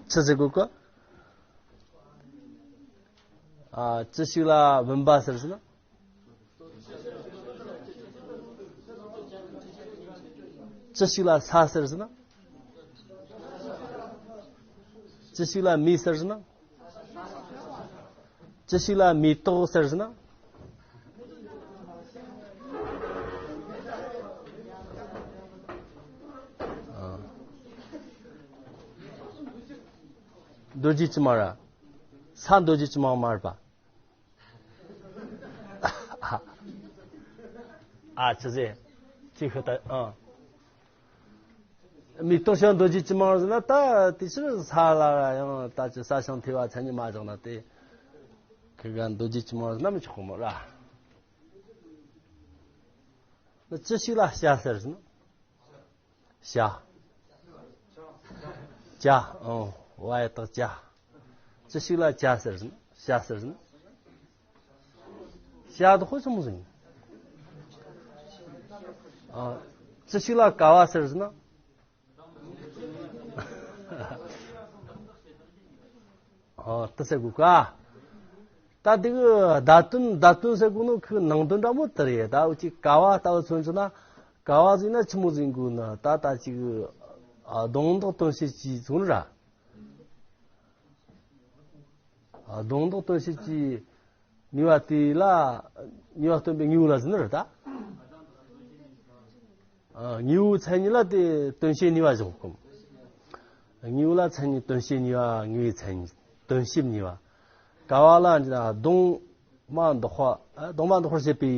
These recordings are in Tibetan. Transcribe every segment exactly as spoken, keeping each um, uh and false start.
ཆི་ཟེར་དགོས་གི། ཨ། ཅི་ཞིག་ལ་བུམ་པ་ཟེར་ཟེར་ན། ཅི་ཞིག་ལ་ས་ཟེར་ཟེར་ན། ཅི་ཞིག་ལ་མེ་ཟེར་ཟེར་ན། ཅི་ཞིག་ལ་མེ་ཏོག་ཟེར་ཟེར་ན། ཨ། རྡོ་རྗེ་གྲིབ་མ་ར། ས་རྡོ་རྗེ་གྲིབ་མ་མ་རེད་པ། ཨ། ཅི་ཟེར། ཅི་ཤི་ད། ཨ། མེ་ཏོག་ཞིང་རྡོ་རྗེ་གྲིབ་མ་ཟེར་ན། ད་དེ་ཕྱིར་ས་ལ་ཡང་ད་ཅི་ས་ཞིང་ཐེ་བ་མཚན་ཉིད་མ་བཞག་ན། དེ་ཁི་ག་རྡོ་རྗེ་གྲིབ་མ་ཟེར་ན་མི་ཆོག་གི་མོ་ར། ཅི་ཞིག་ལ་བྱ་ཟེར་ཟེར་ན། བྱ། བྱ། ཨོ། བ་ཡ་བཏགས་བྱ། ཅི་ཞིག་ལ་བྱ་ཟེར་ཟེར་ན། བྱ་ཟེར་ཟེར་ན། བྱ་དེ་ཁོ་ཆི་མོ་ཟིག་ཡིན། ཨ། ཅི་ཞིག་ལ་ཀ་བ་ཟེར་ཟེར་ན། ཨ། དེ་ཟེར་དགོས་ཀ། ད་དེ་གི་བརྡ་དོན། བརྡ་དོན་ཟེར་དགོས་ནོ་ཁོའི་ནང་དོན་འདྲ་མོ་དེ་རེད། ད་འུ་ཅིག་ཀ་བ་ལྟ་བུ་མཚོན་བྱས་ན། ཀ་བ་ཟེར་ན་ཆི་མོ་ཟིག་ཡིན་དགོས་ན། ད་ད་ཅིག་ཨ། གདོང་བདག་དོན་བྱེད་ཀྱི་ཚུལ་ར། ཨ། གདོང་བདག་དོན་བྱེད་ཀྱི་ནུས་པ་དེ་ལ། ནུས་པ་སྟོན་པའི་དངོས་པོ་ལ་ཟེར་ནི་རེད་ད། ཨ། དངོས་པོའི་མཚན་ཉིད་ལ་དེ་དོན་བྱེད་ནུས་པ་བཞག་གམ། དངོས་པོ་ལ་མཚན་ཉིད། དོན་བྱེད་ནུས་པ། དངོས་པོའི་མཚན་ཉིད། དོན་བྱེད་ནུས་པ། ཀ་བ་ལ་འདི་ན་གདོང་མ་འདོགས་པ། ཨ། གདོང་མ་འདོགས་པར་བྱེད་པའི།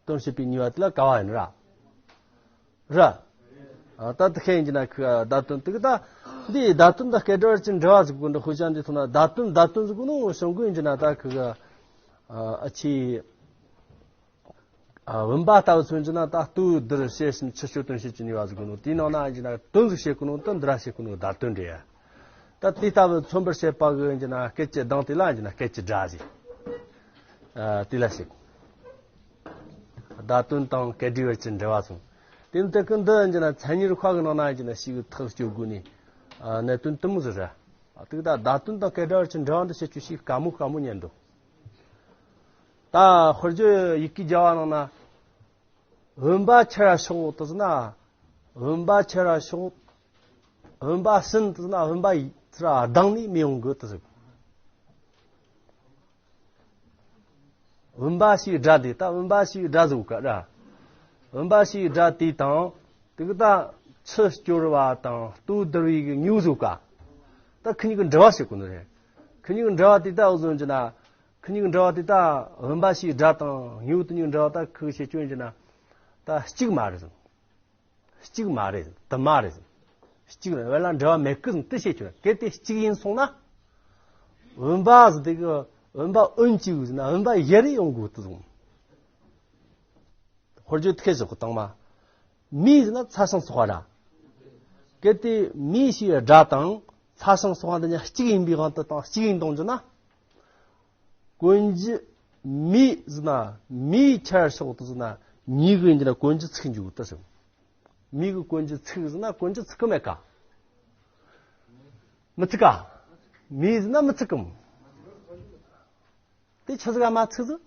དོན་བྱེད་པའི་ནུས་པ་དེ་ལ་ཀ་བ་ཡིན་ར། ར། ཨ། ད་དེ་ཁས་ཡིན་གྱི་ན་ཁི་བརྡ་དོན་དེ་གི་ད། འདི་བརྡ་དོན་དང་སྐད་སྒྲ་བར་གྱི་འབྲེལ་བ་ཟེར་གོ་ནོ། དཔེ་ཆ་འདི་ཐོག་ན་བརྡ་དོན། བརྡ་དོན་ཟེར་གོ་ནོ་བྱུང་དགོས་ཡིན་གྱི་ན། ད་ཁི་ག་ཨ། ཨ་ཆི། ཨ། བུམ་པ་ལྟ་བུ་མཚོན་གྱི་ན། ད་ལྟོ་ལྡིར་ཤེས་ཤིང་ཆུ་སྐྱོར་དོན་བྱེད་ཀྱི་ནུས་པ་ཟེར་གོ་ནོ། དེའི་ནང་ན་ཡིན་གྱི་ན་དོན་ཟིག་བྱེད་གོ་ནོ་དང་སྒྲ་བྱེད་གོ་ནོ་བརྡ་དོན་རེད། ད་དེ་ལྟ་བུ་མཚོན་པར་བྱེད་པ་གི་ཡིན་གྱི་ན་སྐད་ཀྱི་གདངས་དེ་ལ་ཡིན་གྱི་ན་སྐད་ཀྱི་སྒྲ་ཟེར། ཨ། དེ་ལ་ཟེར། བརྡ་དོན་དང་སྐད་སྒྲའི་བར་གྱི་འབྲེལ་བ་སོང་། དེ་ནི་དེ་ཀུན་འདི་ཡིན་གྱི་ན་མཚན་ཉིད་རིག་པ་གི་ནང་ན་ཡིན་གྱི་ན་ཞིག་ཐག་གཅོད་དགོས་ནི། ཨ། གནད་དོན་དེ་མོ་ཟིག་རེད། ཨ། དེ་གི་ད་བརྡ་དོན་དང་སྐད་སྒྲ་བར་གྱི་འབྲེལ་བ་འདི་བྱེད་རྒྱུ་ཞིག་དཀའ་མོ་དཀའ་མོ་ཉན་འདུག། ད་དཔེར་བརྗོད་ཡི་གེ་རྒྱལ་བ་ནང་ན། བུམ་པ་ཁྱེར་ར་ཤོག་དེ་ཟེར་ན། བུམ་པ་ཁྱེར་ར་ཤོག། བུམ་པ་ཟིན་དེ་ཟེར་ན། བུམ་པ་ཡི་ཚུར་ལྡང་ནས་མི་ཡོང་གི་དེ་ཟེར། བུམ་པ་ཞེས་སྒྲ་དེ། ད་བུམ་པ་ཞེས་སྒྲ་ཟེར་ག་ར། བུམ་པ་ཞེས་སྒྲ་དེ་དང་། དེ་གི་ད་ཆུ་སྐྱོར་བ་དང་ལྟོ་ལྡིར་བའི་གི་དངོས་པོ་ཟེར་ག། ད་ཁི་གཉིས་ཀྱི་འབྲེལ་བ་བྱེད་དགོས་ནི་རེད། ཁི་གཉིས་ཀྱི་འབྲེལ་བ་དེ་ད་འུ་ཟོ་ཡིན་གྱི་ན། ཁི་གཉིས་ཀྱི་འབྲེལ་བ་དེ་ད་བུམ་པ་ཞེས་སྒྲ་དང་དངོས་པོ་དེ་གཉིས་ཀྱི་འབྲེལ་བ་ད་ཁི་བྱེད་རྒྱུ་ཡིན་གྱི་ན། ད་གཅིག་མ་རེད་ཟེར། གཅིག་མ་རེད། དུ་མ་རེད་ཟེར། གཅིག་རེད། དབང་ལ་འབྲེལ་བ་མེད་གི་ཟེར་དེ་བཤད་རྒྱུ་རེད། གལ་ཏེ་གཅིག་ཡིན་སོང་ན། བུམ་པ་ཟེར་དེ་གི་བུམ་པ་དབུམ་གཅིག་ཟེར་ན་བུམ་པ་བཞི་རེ་ཡོང་དགོས་དེ་ཟེར། དཔེར་བརྗོད་ཐེ་ཟེར་གོ་དང་མ། མེ་ཟེར་ན་ཚ་ཞིང་སྲེག་པ་ར། གལ་ཏེ་མེ་ཞེས་སྒྲ་དང་ཚ་ཞིང་སྲེག་པ་འདི་གཉིས་གཅིག་ཡིན་པའི་དབང་དུ་བཏང་། གཅིག་ཡིན་གཏོང་རྒྱུ་ན། གོན་རྒྱུ་མེ་ཟེར་ན་མེ་ཁྱེར་ཤོག་དེ་ཟེར་ན་མེ་གི་ཡིན་གྱི་ན་གོན་རྒྱུ་ཚིག་འཇུག་དེ་ཟེར། མེ་གི་གོན་རྒྱུ་ཚིག་ཟེར་ན་གོན་རྒྱུ་ཚིག་གི་མེད་ཀ། མི་ཚིག་ག། མེ་ཟེར་ན་མི་ཚིག་གམ། དེ་ཆི་ཟིག་ག་མ་ཚིག་ཟིག།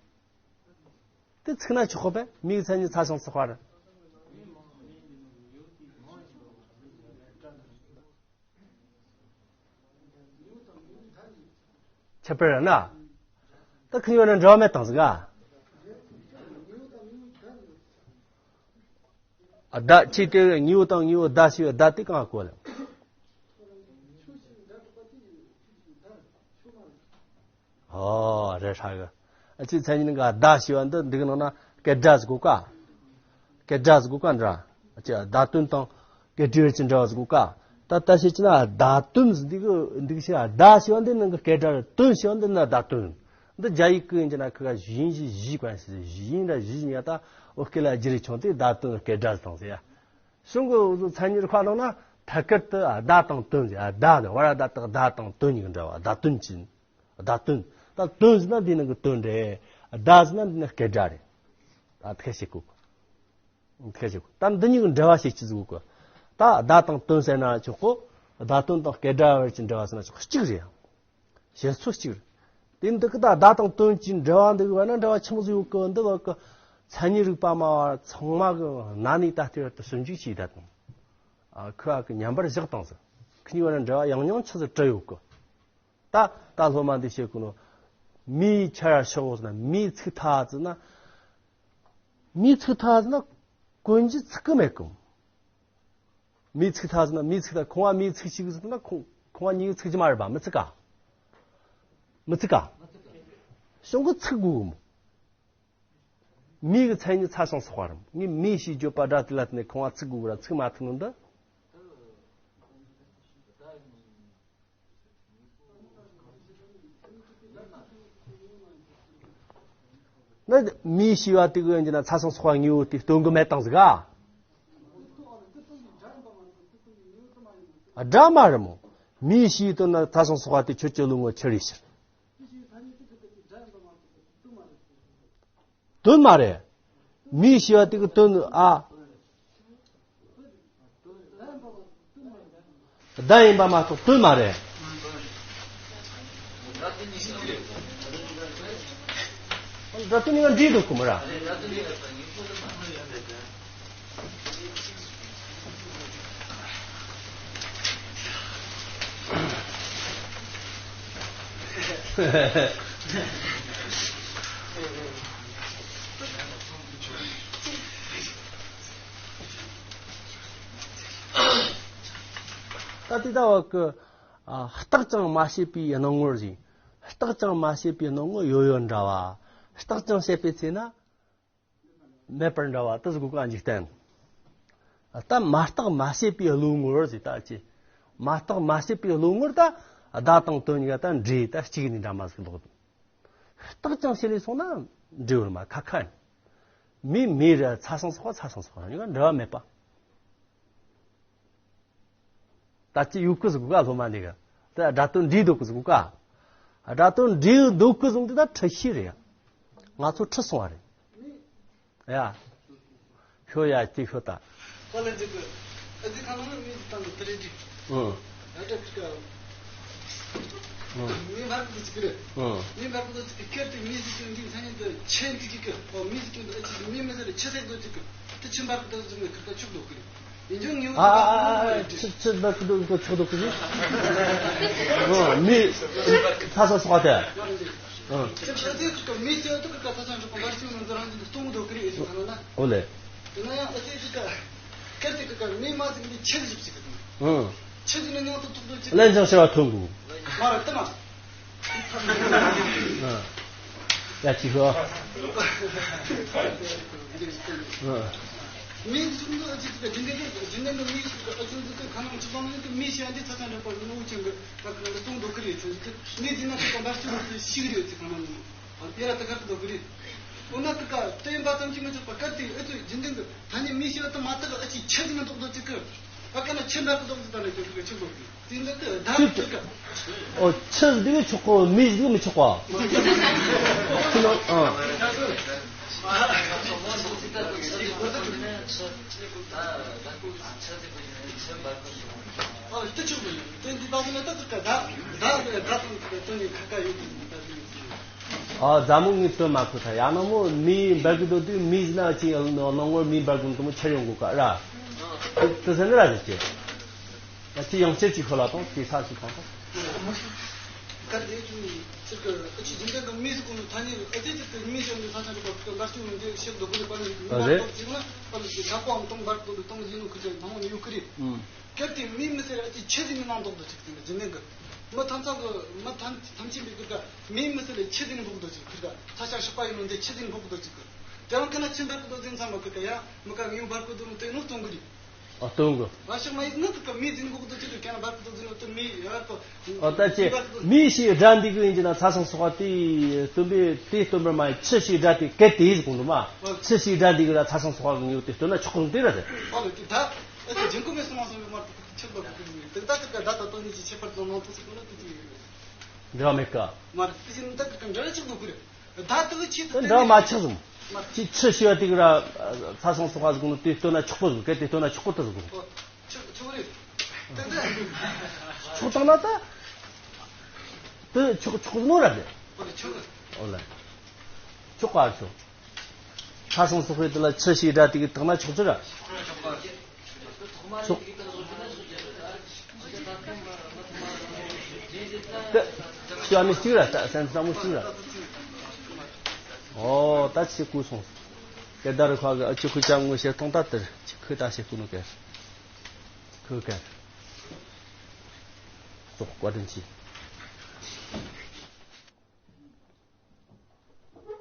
དེ་ཚིག་ན་ཆོག་གོ་པས། མེ་གི་མཚན་ཉིད་ཚ་ཞིང་སྲེག་པ་རེད། ཁྱད་པར་ན། ད་ཁི་གཉིས་ན་འབྲེལ་བ་མེད་དང་ཟིག་ག། ཨ། བརྡ་ཆོས་དེ་དངོས་པོ་དང་དངོས་པོ་བརྡ་ཞེས་པའི་བརྡ་དེ་གང་གོ་ལ། ཨོ་རེད་ཧྲ་གི། ཨ་ཅེ་མཚན་ཉིད་ག་བརྡ་ཞེས་པ་འདི་འདི་གི་ནང་ན་སྐད་སྒྲ་ཟིག་གོ་ཀ། སྐད་སྒྲ་ཟིག་གོ་ཀ་འདྲ། ཨ་ཅེ་བརྡ་དོན་དང་སྐད་སྒྲའི་བར་གྱི་འབྲེལ་བ་ཟིག་གོ་ཀ། ད་ལྟ་བཤད་ཀྱི་ན་བརྡ་དོན་ཟིག་འདི་གི་འདི་གི་ཞེས་བརྡ་ཞེས་པ་འདི་ནང་གི་སྐད་སྒྲ་རེད། དོན་ཞེས་པ་འདི་ན་བརྡ་དོན། འདི་རྒྱ་ཡིག་གི་ཡིན་གྱི་ན་ཁི་ག་ཞིང་ཞིང་ཞིང་ག་ཞིང་ཞིང་ར་ཞིང་ཡ། ད་འོ་སྐད་ལ་རྒྱུ་རེ་ཆུང་དེ་བརྡ་དོན་སྐད་སྒྲ་ཟེར་དང་ཟེར་ཡ། གཞུང་གི་འུ་ཚོ་མཚན་ཉིད་རིག་པ་ནང་ན་ཐད་ཀར་དུ་བརྡ་དང་དོན་ཟེར། བརྡ་ཟེར་བ་ར་བརྡ་དང་བརྡ་དང་དོན་གཉིས་ཀྱི་འབྲེལ་བ། བརྡ་དོན་གྱི་བརྡ་དོན། ད་དོན་ཟེར་ན་འདི་ནང་གི་དོན་རེད། བརྡ་ཟེར་ན་འདི་ནི་སྐད་སྒྲ་རེད། ད་ཐད་ཤེས་དགོས། ཐད་ཤེས་དགོས། ད་འདི་གཉིས་ཀྱི་འབྲེལ་བ་ཤེས་ཀྱི་ཟིག་གོ། ད་བརྡ་དང་དོན་ཟེར་ན་ཆོག་གོ། བརྡ་དོན་དང་སྐད་སྒྲ་བར་གྱི་འབྲེལ་བ་ཟེར་ན་ཅིག་གཅིག་རེད། བཤད་ཚུལ་གཅིག་རེད། དེ་འདི་གི་ད་བརྡ་དང་དོན་གྱི་འབྲེལ་བ་འདི་གི་བར་ན་འབྲེལ་བ་ཆི་མོ་ཟིག་ཡོད་གི། འདི་བར་གི་མཚན་ཉིད་རིག་པ་མ་བར་ཚང་མ་གི་ན་ནས་ད་ལྟའི་བར་དུ་ཞིབ་འཇུག་བྱས་ད་དང་། ཨ་ཁུ་ཨ་གི་མཉམ་པར་བཞག་དང་ཟེར། ཁི་གཉིས་བར་ན་འབྲེལ་བ་ཡང་ཡང་ཆི་ཟིག་བྲལ་ཡོད་གི། ད་ད་སློབ་མ་འདི་བཤད་གི་ནོ། མིའི་ཆ་ཡ་ཤོག་ཟེར་ན། མིའི་ཚིག་ཐ་ཟེར་ན། མིའི་ཚིག་ཐ་ཟེར་ན་གོན་རྒྱུ་ཚིག་གི་མེད་གི། མིའི་ཚིག་ཐ་ཟེར་ན། མིའི་ཚིག་ཐ། ཁོང་བ་མིའི་ཚིག་ཞིག་ཟེར་ན་ཁོང་ཁོང་བ་མྱིའི་ཚིག་ཅིག་མ་རེད་པ། མི་ཚིག་ག་མི་ཚིག་ག་གཞུང་གི་ཚིག་དགོས་གི་མོ། མིའི་གི་མཚན་ཉིད་ཚ་ཞང་སོགས་པ་རེད་མོ། ངས་མིའི་ཞེས་བརྗོད་པ་སྒྲ་དེ་ལ་བརྟེན་ནས་ཁོང་བ་ཚིག་དགོས་གི་ར། ཚིག་མ་ཐུག་ནོ་འདི། ནི་མིའི་ཞེས་པ་དེ་གི་ཡིན་གྱི་ན་ཚ་ཞང་སོགས་པ་དངོས་པོ་དེ་སྟོན་གི་མེད་དང་ཟིག་ག་སྒྲ་མ་རེད་མོ། མིའི་ཞེས་དོན་ན་ཚ་ཞང་སོགས་པ་དེ་ཁྱོད་ཀྱི་བློ་ངོར་ཆི་རེད་ཕྱིར། དོན་མ་རེད། མིའི་ཞེས་པ་དེ་གི་དོན་ཨ། བརྡ་ཡིན་པ་མ་གཏོགས་དོན་མ་རེད། སྒྲ་དོན་གཉིས་ཀ་འདྲེས་འདུག་གི་མོ་ར། ད་དེ་ལྟ་བུ་གི་ཨ་བརྟག་ཅིང་མ་དཔྱད་པའི་སྣང་ངོར་ཟེར། བརྟག་ཅིང་མ་དཔྱད་པའི་སྣང་ངོར་ཡོད་ཡོད་འདྲ་བ། བརྟག་ཅིང་དཔྱད་པའི་ཚེ་ན། མེད་པར་འདྲ་བ་དེ་ཟིག་གོ་ག་འཇིག་རྟེན། ད་མ་བརྟགས་མ་དཔྱད་པའི་བློ་ངོར་ཟེར་ད་ཅི། མ་བརྟགས་མ་དཔྱད་པའི་བློ་ངོར་ད་བརྡ་དང་དོན་གཉིས་ཀ་ད་འདྲེས་ད་གཅིག་ནི་འདྲ་མ་ཟིག་ལོག་བརྟགས་ཅིང་དཔྱད་ལས་སོང་ན་འདྲེས་པར་མ་ཁ་ཁ་ཡིན། མི་མི་རེད། ཚ་ཞང་སོགས་པ་ཚ་ཞང་སོགས་པ་གཉིས་ཀ་འབྲེལ་བ་མེད་པ། ད་ཅི་ཡོད་གི་ཟིག་ག་སློབ་མ་འདི་ག་ད་སྒྲ་དོན་འདྲེས་འདུག་གི་ཟིག་ག་སྒྲ་དོན་འདྲེས་འདུག་གི་ཟིག་འདི་ད་ཁྲི་ཤེས་རེད་ཡ། ང་ཚོ་ཁྲི་སོང་བ་རེད་ཡ། ཤོ་ཡ་ཅི་ཤོ་ད། ཁ་ལ་འཇིག་གི། ཨ་ཙི་ཁ་ལ་ནི་མི་ཟིག་དང་གི་དེ་རེད་དྲི། ཨ་ད་ཁི་ཀ་ཨ་མི་འབར་གི་འདུག་ཅིག་གི་རེད། ཨ་མི་འབར་གི་འདུག་ཅིག་གི་ཁྱེར་ཏེ་མི་ཟིག་ཅིག་འདི་མཚན་ཉིད་དུ་ཆེན་འདི་ཅིག་གི་ཨོ་མི་ཟིག་ཅིག་འདི་ཨ་ཅིག་མི་མི་ཟེར་ཆེ་ཟེར་འདུག་ཅིག་གི་དེ་ཆེན་འབར་གི་འདུག་ཟེར་ནས་ཁི་ཀ་ཆུག་འདུག་གི་རེད། ཨ་ཨ་ཨ་ཨ་ཆུ་ཆུ་འབར་གི་འདུག་གི་ཆུག་འདུག་གི་རེད། ཨ་མི་ཚ་ས་སོགས་དེ། ཨ་ཆུ་ཆུ་དེ་ཁི་ཀ་མི་ཟེར་དུ་ཁི་ཀ་ཚ་ས་འཇོག་པ་འབར་ཆུ་ནང་འཛུལ་རང་འདི་སྟོང་འདུག་གི་རེད་ཨེ་ཟེར་ཁ་ན་ན། ཨོ་ལེ། དེ་ན་ཡང་ཨ་ཙི་ཅིག་ག་ཁྱེར་ཏེ་ཀ་ཀ་མི་མ་ཟིག་འདི་ཆེ་ཟིག་ཟིག་གི་དང་། ཨང་། ཆེ་ཟིག་ནི་ཉང་དུ་ཐུག་འདུག་ཅིག་ལན་ཅང་ཤེས་པ་ཐོན་དགོས། མ་ར་ཏི་མ། ཨང་། ཡ་ཅི་ཤོ། ཨང་། མི་ཟིག་འདི་ཨ་ཅིག་ཅིག་ག་རྒྱུན་ལྡན་གི་རྒྱུན་ལྡན་གི་མི་ཞིག་གི་ཨ་ཅིག་ཟིག་གི་ཁ་ནང་ཅི་བང་ལེན་གི་མི་ཞིག་ཨ་འདི་ཚ་ཚ་འདྲ་པར་ནུ་ཅན་གི་ཨ་ཀ་ལ་སྟོང་འདུག་གི་རེད་ཅིག་ཟིག་གི་མི་འདི་ན་ཅིག་ག་འབར་ཅིག་ལོག་ཅིག་ཤིག་རེད་ཅིག་ཁ་ནང་ནི། ཨ་དེ་ར་ད་གར་དུ་འགྲོ་གི་རེད། འོ་ན་ད་ག་དེ་ཡིན་པ་ཙམ་གྱིས་མི་ཆོག་པ་གར་དེ་ཨེ་ཚོད་རྒྱུན་ལྡན་གྱི་ད་ནི་མི་ཤི་བ་དུ་མ་ཐག་ཨ་ཅིག་ཆེ་ཟིག་ནི་འདུག་འདུག་ཅིག་གི་ཨ་ཀ་ན་ཆེ་འདྲ་གི་འདུག་ཅིག་ད་ནི་ཁྱོད་ཀྱི་ཆེ་འདུག་གི་དེ་འདི་གི་ད་ནི་ཅིག་གི་ཨོ་ཆེ་ཟིག་མི་ཆོག་གོ་མི་ཟིག་མི་ཆོག་གོ་ཆེ་ནོ་ཨ། ཨ་དེ་ཆོག་གི་དེ་འདི་ད་ནི་ད་ད་ད་ད་ནི་ཁ་ཁ་ཡོད་གི་ད་ནི་ཨ་ཛ་མོ་ངས་སྟོན་མ་ཁུ་ཐ་ཡ་ན་མོ་མི་འབར་གི་འདུག་དུས་མི་ཟིན་ན་ཅི་ཡང་ནོ་ནོ་ངོར་མི་འབར་གི་འདུག་མོ་ཆེར་ཡོང་གོ་ཀ་ར། དེ་ཟེར་ན་ར་ཟེར་ཅེ། ད་ཅི་ཡང་ཅེ་ཅི་ཤོ་ལ་དང་དེ་ས་ཅི་གང་དང་། ག་དེ་ཅུ་ནི་ཅི་ག་ཨ་ཅི་ཇིན་དེ་གི་མི་ཟིག་གོ་ནོ་ཐ་ནི་ཨ་ཅི་ཅི་དེ་མི་ཟིན་ནི་ས་ཆ་རུ་པ་ཀ་འབར་ཅུ་ནི་དེ་ཤེག་དོ་གུ་ནི་པ་ནི་མི་འབར་གི་འདུག་ཅིག་ན་པ་ནི་ཅི་ཆ་པོའམ་སྟོང་འབར་གི་འདུག་སྟོང་ཟིན་ནོ་ཁུ་ཅེ་ནང་མི་ཡོད་གི་རེད། སྐབས་དེ་མི་མི་ཟེར་ཨ་ཅི་ཆེ་ཟིན་ནི་ནང་འདུག་འདུག་ཅིག་དེ་ནི་ཇི་ནི་གི་མི་ཐམས་ཅད་གི་མི་ཐམས་ཐམས་ཅད་པའི་གི་ག་མི་མི་ཟེར་ལ་ཆེ་ཟིན་ནི་འབུག་འདུག་ཅིག་ཁི་ག་ཚ་ཤ་ཤ་པ་ཡིན་ནོ་འདི་ཆེ་ཟིན་འབུག་འདུག་ཅིག་གི་དེ་རང་ཁ་ན་ཆེ་འབར་གི་འདུག་ཟིན་ཚང་མ་གི་ག་ཡ་མི་ག་ངའི་འབར་གི་འདུག་ནོ་དེ་ནོ་སྟོང་གི་རེད། ཨ་སྟོང་གི། བ་ཤག་མ་ཡིག་ནི་གི་ག་མི་ཟིན་འབུག་འདུག་ཅིག་གི་ཀ་ན་འབར་གི་འདུག་ཟིན་ནོ་དེ་མི་ཡ་གི་ཨོ་ད་ཅེ་མི་ཞེས་སྒྲ་འདི་གི་ཡིན་གྱི་ན་ཚ་ཤང་སོགས་པ་དེ་སྟོན་པས་དེ་སྟོན་པར་མ་ཡིན་ཆུ་ཞེས་སྒྲ་དེ་གལ་ཏེ་ཟེར་གོང་དུ་མ་ཆུ་ཞེས་སྒྲ་འདི་གི་ལ་ཚ་ཤང་སོགས་པ་གི་ངེས་པ་དེ་སྟོན་ན་ཆོག་གི་རུང་དེ་ར་ཟེར། ཨ་ལ་དེ་ད་ཨ་ཅེ་ཇིང་གོ་མེ་སོང་མ་སོང་གི་མ་ཆག་པ་གི་དེ་ད་གི་ད་ད་ད་ནི་ཅི་ཁྱད་པར་དུ་མང་པོ་ཟེར་གོ་ན་དེ་ཅི་ཡོད་རེད། འབྲེལ་བ་མེད་ཀ་མ་རེད་དེ་ཅི་ནི་ད་གི་གི་འབྲེལ་ཆག་འདུག་གི་རེད། ད་ལྟ་གི་ཆེད་དུ་དེ་འདྲ་མ་ཆགས་སོང་། ཅི་ཆུ་ཞེས་པ་དེ་གི་ར་ཚ་ཤང་སོགས་པ་ཟིག་ནི་དེ་སྟོན་ན་ཆོག་པོ་ཟིག་གལ་ཏེ་སྟོན་ན་ཆོག་པོ་ད་ཟིག་ཆོག་ཆོག་རེད། ཆོག་བཏང་ན་ད། དེ་ཆོག་ཆོག་ནོ་ར་དེ། ཨོ་ལ། ཆོག་ག་ཆོག་ཁ་སང་སོགས་དེ་ལ་ཆུ་ཞིག་སྒྲ་དེ་གི་བཏང་ན་ཆོག་ཚུལ་ར། ཆོག་ཤོ་ཨ་མི་གཅིག་ར་ད་སེམས་ཙམ་མོ་གཅིག་ར། ཨོ་ད་ཆི་ཀུ་སོང་། སྐད་བརྡ་རུ་ཁ་གི་ཨ་ཆི་ཁུ་ཅང་ངོ་ཤེས་ཐོང་ད་དེར་ཆི་ཁུ་ད་ཤེས་ཀུ་ནོ་གེ། ཁུ་གེ། ཙོག་བཀའ་དྲིན་ཆེ།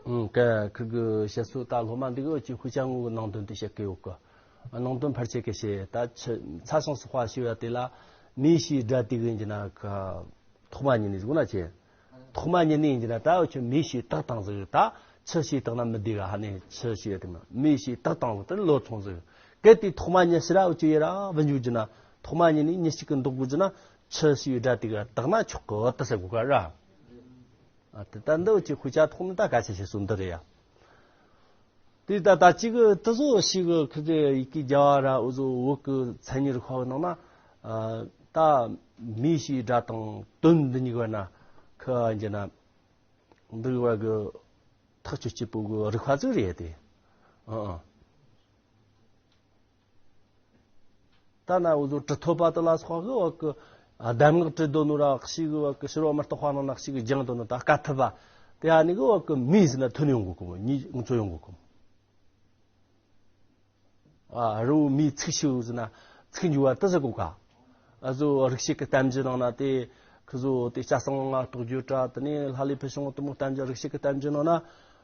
ཨང་། ཀ་ཁུ་གི་བཤད་སྲོལ་ད་སློབ་མ་འདི་གི་ཅི་ཁུ་ཅང་ངུ་གི་ནང་དོན་དེ་བཤད་གི་ཡོད་གི། ནང་དོན་ཕལ་ཆེར་གི་བཤད་ད་ཆི་ཚ་ཤང་སོགས་པ་ཞུ་ཡ་དེ་ལ་མི་ཞིག་སྒྲ་དེ་གི་ཡིན་གྱི་ན་ཁ་ཐོག་མ་ཉིད་ནས་གཟུགས་ན་ཆེ། ཐོག་མ་ཉིད་ནས་ཡིན་གྱི་ན་ད་འུ་ཆོ་མི་ཞིག་བཏགས་བཏང་ཟིག་ད་ཆི་ཞིག་བཏགས་ན་མི་བདེ་ག་ཧ་ནས་ཆི་ཞིག་ཡ་དེ་མ་མི་ཞིག་བཏགས་བཏང་ཟིག་དེ་ལོ་ཚོང་ཟིག་གལ་ཏེ་ཐོག་མ་ཉིད་ཕྱི་ར་འུ་ཆོ་ཡ་ར་བུ་འཇུག་གྱི་ན་ཐོག་མ་ཉིད་ནས་མྱི་གཅིག་གི་འདོགས་དགོས་གྱི་ན་ཆི་ཞིག་སྒྲ་དེ་གི་བཏགས་ན་ཆོག་གི་དེ་ཟེར་དགོས་ག་ར། ཨ་དེ་ལྟ་འདི་ཅིག་ཤུགས་ཆ་ཐོག་ནས་ད་ག་ཆེ་ཆེ་སོང་འདི་རེད་ཡ། དེ་ད་ད་ཅིག་དེ་ཚོ་ཞིག་ཁི་ཚེ་ཡི་གེ་རྒྱ་བ་ར་འུ་ཚོ་བོད་ཀྱི་མཚན་ཉིད་ཁ་བ་ནང་ན་ཨ་ད་མི་ཞེས་སྒྲ་དང་དོན་འདི་གཉིས་བར་ན་ཁི་འཇི་ན་འདི་བར་གི་ཐག་གཅོད་སྐྱིད་པོ་གི་རིག་པ་ཚོ་རེད་དེ། ཨ་ཨ། ད་ན་འུ་ཚོ་གྲི་ཐོད་པ་དེ་ལ་སོགས་ཀྱི་བ་ཀི་གདམས་ངག་བྲི་འདོད་ནོ་ར་གཤིས་ཀྱི་བ་ཀི་ཕྱི་རོལ་མི་རྟག་པ་ནང་ན་གཤིས་ཀྱི་སྦྱང་འདོད་ནོ་ད་དཀའ་ཐུབ་པ་དེ་ཨ་ནི་གི་བ་ཀི་མིས་ཟིན་ན་ཐོན་ཡོང་གི་གོ་མོ་ཉིས་ང་ཚོ་ཡོང་གི་གོ་མོ། ཨ་རི་བོ་མིའི་ཚིག་ཤིག་ཟིན་ན་ཚིག་འཇུ་བ་དེ་ཟེར་གོ་ཀ་ཨ་ཚོ་རིག་བྱེད་ཀྱི་གཏམ་རྒྱུད་ནང་ན་དེ་ཁི་ཚོ་དེ་སྐྱ་སང་ང་རྟོགས་རྒྱུ་དྲ་དེ་ནས་ལྷ་ལས་ཕུལ་བྱུང་དུ་མོ་གཏམ་རྒྱུད་རིག་བྱེད་ཀྱི་གཏམ་རྒྱུད་ནང་ན་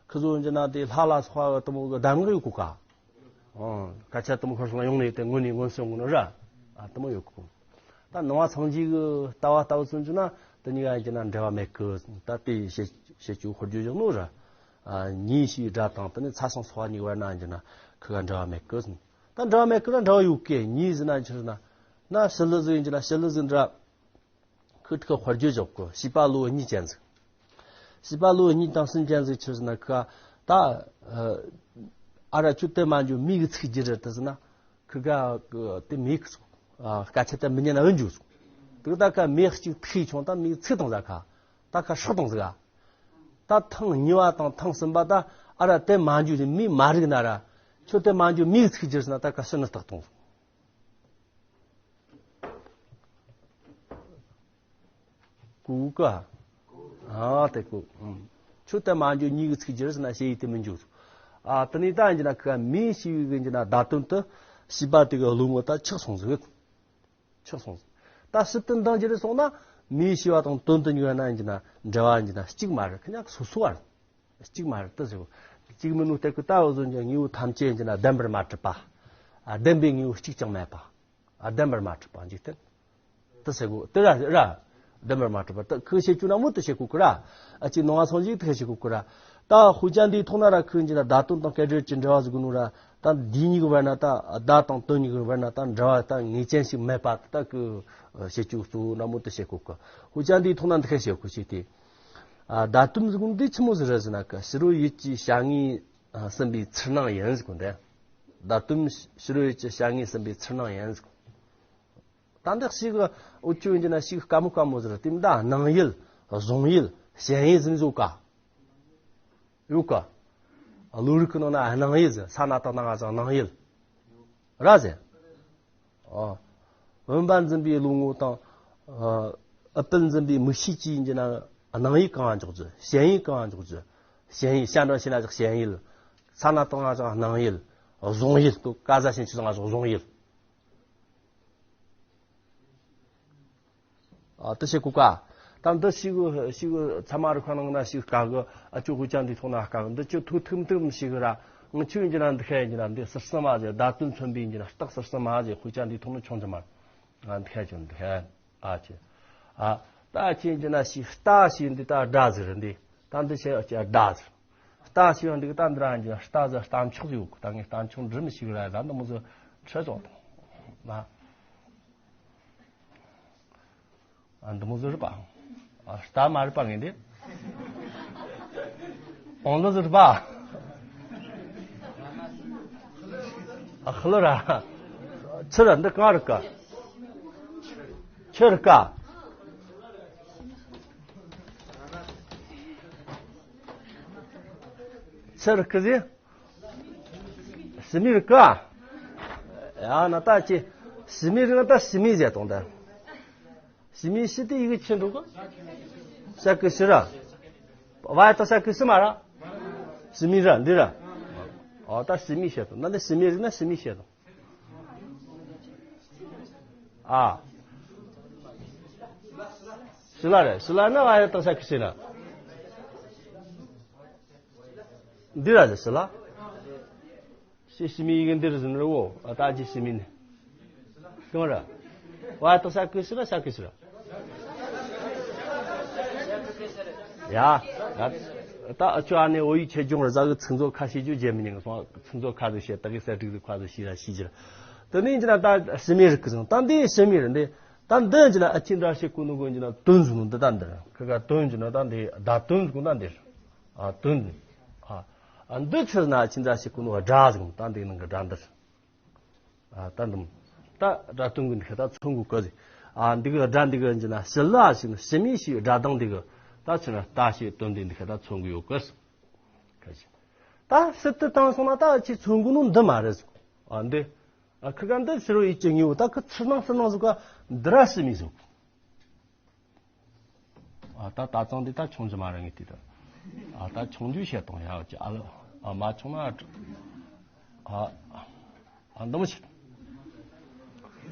ཁི་ཚོ་འཇི་ན་དེ་ལྷ་ལ་སོགས་པ་དུ་མོ་གི་གདམས་ངག་ཡོད་གོ་ཀ་ཨང་། སྐད་ཆ་དུ་མོ་ཧོར་སོང་ཡོང་ནས་དེ་ངོ་ནས་མངོན་སུམ་ངོ་ནོ་ར། ཨ་དུ་མོ་ཡོད་གི། ད་ནང་བ་སངས་རྒྱས་ཀྱི་ལྟ་བ་ལྟ་བུ་ཚོ་འཇུ་ན་དེ་གཉིས་ཀ་ཡིན་གྱི་ན་འབྲེལ་བ་མེད་གི། ད་དེ་བཤད་བཤད་རྒྱུ་ཧོར་རྒྱུ་བཞག་ནོ་ར། ཨ་ཉིད་ཞེས་སྒྲ་དང་དེ་ནི་ཚ་ཞང་སོགས་གཉིས་བར་ན་འཇུ་ན་ཁི་ག་འབྲེལ་བ་མེད་གི། ད་འབྲེལ་བ་མེད་གི་ན་འབྲེལ་བ་ཡོད་གི། ཉིད་ཟེར་ན་ཆི་ཟེར་ན་ན་ཞི་ལུ་ཟིག་ཡིན་གྱི་ན་ཞི་ལུ་ཟིག་འདྲ། ཁོས་ཁོ་དཔེར་བརྗོད་བཞག་གོ། བྱིས་པ་ལོ་གཉིས་ཅན་ཟིག་བྱིས་པ་ལོ་གཉིས་དང་གསུམ་ཅན་ཟིག་ཆི་ཟེར་ན་ཁ་ད་ཨ་ར་ཁྱོད་དེ་མ་འཇུ་མིག་གི་ཚིག་རྒྱུ་རེད་དེ་ཟེར་ན་ཁི་ག་དེ་མིག་གི་ཚིག་སྐད་ཆ་དེ་མི་ཉན་ན་འུ་འཇུ་ཟིག་དེ་ད་ཁ་མིག་གཅིག་ཐིག་ཆུང་ད་མིག་ཚིག་དང་ཟ་ཁ་ད་ཁ་སྲོག་དང་ཟ་ད་ཐེངས་གཉིས་པ་དང་ཐེངས་གསུམ་པ་ད་ཨ་ར་དེ་མ་འཇུ་མིག་མ་རིག་ན་ར་ཁྱོད་དེ་མ་འཇུ་མིག་གི་ཚིག་རྒྱུ་ཟེར་ན་ད་ཁ་ཤི་ནི་རྟག་དང་ཟིག་གུ་ག་ཨ་དེ་གུ། ཆུ་དེ་མ་འཇུ་ཉིད་ཀྱི་ཚིག་རྒྱུ་ཟེར་ན་ཞེ་ཡི་དེ་མི་འཇུ། ཨ་དེ་ནི་ད་འཇི་ན་ཁ་མིའི་ཞི་བའི་གི་འཇི་ན་བརྡ་དོན་དུ་བྱིས་པ་དེ་གི་བློ་ངོ་ད་ཆགས་སོང་ཟིག་ཆགས་སོང་ཟིག་ད་ཕྱི་དོན་འདང་རྒྱུ་རེ་སོང་ན་མིའི་ཞི་བ་དང་དོན་དུ་འཇུ་ན་འཇི་ན་འབྲེལ་བ་འཇི་ན་གཅིག་མ་རེད། ཁི་ཉག་སོ་སོ་བ་རེད། གཅིག་མ་རེད་དུ་ཟེར། གཅིག་མིན་ནོ་དེ་གི་ད་འུ་ཟོ་འཇི་དངོས་པོ་ཐམས་ཅད་འཇི་ན་བདེན་པར་མ་གྲུབ་པ། ཨ་བདེན་པའི་དངོས་པོ་གཅིག་ཀྱང་མེད་པ། ཨ་བདེན་པར་མ་གྲུབ་པ་འཇིག་རྟེན། དེ་ཟེར་གོ་དེ་ར་ར། བདེན་པར་མ་གྲུབ་པ་དེ་ཁོས་བཤད་རྒྱུ་ན་མོ་དེ་བཤད་གོ་གི་ར། ཨ་ཅིག་ནང་བ་སངས་རྒྱས་དེ་བཤད་གོ་གི་ར། ད་དཔེ་ཆ་འདིའི་ཐོག་ན་ར་ཁོས་འཇི་ན་བརྡ་དོན་དང་སྐད་སྒྲར་གྱི་འབྲེལ་བ་ཟེར་གོ་ནོ་ར། ད་འདི་གཉིས་ཀྱི་བར་ན་ད་བརྡ་དང་དོན་གཉིས་ཀྱི་བར་ན་ད་འབྲེལ་བ་ད་ངེས་ཅན་ཞིག་མེད་པ་ད་ཁོས་བཤད་རྒྱུ་གཙོ་བོ་ན་མོ་དེ་བཤད་གོ་གི། དཔེ་ཆ་འདིའི་ཐོག་ན་འདི་བཤད་གོ་ཞིག་དེ། ཨ་བརྡ་དོན་ཟེར་གོ་འདི་ཆི་མོ་ཟིག་རེད་ཟེར་ན་གི་ཕྱི་རོལ་ཡུལ་གྱི་བྱ་དངོས་ཟིན་པའི་ཚུལ་སྣང་ཡིན་ཟེར་གོ་འདི། བརྡ་དོན་ཕྱི་རོལ་ཡུལ་གྱི་བྱ་དངོས་ཟིན་པའི་ཚུལ་སྣང་ཡིན་ཟེར་གོ། ད་འདི་ཞིག་འུ་ཆོས་ཡིན་གྱི་ན་ཞིག་དཀའ་མོ་དཀའ་མོ་ཟེར་དེ་མི་ད་སྣང་ཡུལ། གཟུང་ཡུལ། ཞེན་ཡུལ་ཟེར་ནི་ཟོ་ག་ཡོད་ག་བློ་རིག་གི་ནང་ན་སྣང་ཡུལ་ཟེར་ས་ན་བཏགས་སྣ་ང་ཚང་སྣང་ཡུལ། ར་ཟེར། ཨོ། བུམ་པ་འཛིན་པའི་བློ་ངོ་དང་། ཨ་ཨུཏྤལ་འཛིན་པའི་མིག་ཤེས་ཀྱིས་ཡིན་གྱི་ན་སྣང་ཡུལ་གང་འཇོག་རྒྱུ། ཞེན་ཡུལ་གང་འཇོག་རྒྱུ། ཞེན་ཡུལ་ཤ་འདྲ་ཞེ་ན་ཅིག་ཞེན་ཡུལ། ས་ན་བཏགས་སྣ་ང་ཚང་སྣང་ཡུལ། གཟུང་ཡུལ་དུ་ཀ་ཟ་ཞེན་ཆུ་ཚང་ང་ཚང་གཟུང་ཡུལ། ཨ་དེ་བཤད་གོ་ག་ད་འདི་ཞིག་ཞིག་ཚད་མ་རིག་པ་ནང་ན་ཞིག་དཀའ་གི། ཨ་ཅོ་དཔེ་ཆ་འདི་ཐོག་ན་དཀའ་གི། འདི་ཅི་ཐུག་ཐུག་ཐུག་ཞིག་ར། ང་ཆོས་འཇི་ན་འདི་ཁ་འཇི་ན་འདི་ཟུར་གསུམ་མ་ཟེར། བརྡ་དོན་མཚོན་པའི་འཇི་ན་རྟགས་ཟུར་གསུམ་མ་ཟེར། དཔེ་ཆ་འདི་ཐོག་ན་ཆུང་ཙམ་མ་ང་འདི་ཁ་ཅོ་འདི་ཁ་ཨ་ཅེ། ཨ་ད་ཅི་འཇི་ན་ཞིག་རྟ་ཞིག་འདི་ད་སྒྲ་ཟེར་འདི། ད་འདི་བཤད་ཨ་ཅེ་སྒྲ་ཟེར། རྟ་ཞིག་འདི་ད་འདི་ར་འཇི་ན་རྟ་ཟེར་རྟ་མཆོག་ཟེར་ཡོད་གི། ད་ངས་རྟ་མཆོག་འབྲི་མི་ཞིག་ར་ད་འདི་མོ་ཟེར་ཁྲི་ཅོག་དང་ན། ཨ་འདི་མོ་ཟེར་རེད་པ། ཨ་རྟ་མ་རེད་པ་ངས་འདི། ཨོང་ལོ་ཟེར་རེད་པ། ཨ་ཧ་ལོ་ར། ཚུར་ར་འདི་གང་རེད་ཀ། ཆུ་རིགས་ཀ་ཆུ་རིགས་ཀ་ཟེར། ཞི་མི་རིགས་ཀ་ཡ་ན་ད་ཅི་ཞི་མི་རིགས་ན་ད་ཞི་མི་ཟེར་དང་ད། ཞི་མི་ཞི་དེ་ཡི་གེ་ཆེ་འགྲོ་གི་ཤ་ཀི་ཤི་ར། བ་ཡ་ཏ་ཤ་ཀི་ཤི་མ་ར། ཞི་མི་ར་འདི་ར། ཨ་ད་ཞི་མི་བཤད་དང་ན་འདི་ཞི་མི་རིགས་ན་ཞི་མི་བཤད་དང་། ཨ། ཤི་ལ་རེད། ཤི་ལ་ན་བ་ཡ་ཏ་ཤ་ཀི་ཤི་ན། འདི་ར་ཟེར་ཤི་ལ། ཤི་ཤི་མི་ཡི་གེ་འདི་ར་ཟེར་ནི་རེད་བོ། ཨ་ད་ཅི་ཤི་མི་ནི། གང་ར། བ་ཡ་ཏ་ཤ་ཀི་ཤི་ར་ཤ་ཀི་ཤི་ར། ཡ། ད་ཨ་ཅོ་ཨ་ནེ་འོ་ཡི་ཆེ་ཆུང་ར་ཟ་གི་ཚིག་མཛོད་ཁ་ཤས་ཅུ་བརྗེད་མི་ཉན་གི་སོང་། ཚིག་མཛོད་ཁ་ཟིག་བཤད་ད་གི་གསལ་སྒྲིག་ཟིག་ཁ་ཟིག་ཤེས་ར་ཤེས་ཀྱི་ར། དེ་ནས་ཡིན་གྱི་ན་ད་ཞི་མི་རིགས་ཀྱི་སོང་ད་འདི་ཞི་མི་རེད་འདི། ད་འདི་ཡིན་གྱི་ན་ཨ་ཅི་འདྲ་ཞིག་གོ་ནོ་གོ་ཡིན་གྱི་ན་དོན་ཟིག་ནོ་འདི་ད་འདི་ར་ཁ་ཁ་དོན་གྱི་ནོ་ད་འདི་ད་དོན་ཟིག་ད་འདི་ར། ཨ་དོན་ཟིག་ཨ་ཨ་འདི་ཚེ་ན་ཨ་ཅི་འདྲ་ཞིག་གོ་ནོ་སྒྲ་ཟིག་ད་འདི་ནང་གི་སྒྲ་འདི་ར། ཨ་ད་འདུམ། ད་སྒྲ་དོན་གྱི་འདི་ཁ་ད་མཚོན་དགོས་གི་ཟིག་ཨ་འདི་གི་སྒྲ་འདི་གི་འཇི་ན་ཞི་ལ་ཞིག་ནི་ཞི་མི་ཞིག་སྒྲ་གདངས་འདི་གི་ད་ཆི་ན་ལྟ་ཞིག་དོན་འདི་འདི་ཁ་ད་མཚོན་གི་ཡོད་གི་ཟིག་ཁ་ཅིག་ད་སི་ཏི་བཏང་སོང་ན་ད་ཁྱེད་མཚོན་གི་ནོ་འདི་མ་རེད་ཟིག་ཨ་འདི། ཨ་ཁི་ག་འདི་ཕྱི་རོལ་ཡུལ་གྱི་དངོས་པོ་ད་ཁི་ཚུར་སྣང་ཚུར་སྣང་ཟིག་ག་འདི་ར་ཞི་མི་ཟིག་ཨ་ད་ད་ཙང་འདི་ད་ཆུང་ཅི་མ་རེད་ངས་དེ་ད། ཨ་ད་ཆུང་རྒྱུ་བཤད་དང་ཡ་ཅི་ཨ་ལ་ཨ་མ་ཆུང་ན་ཨ་ཨ་འདི་མོ་བཤད།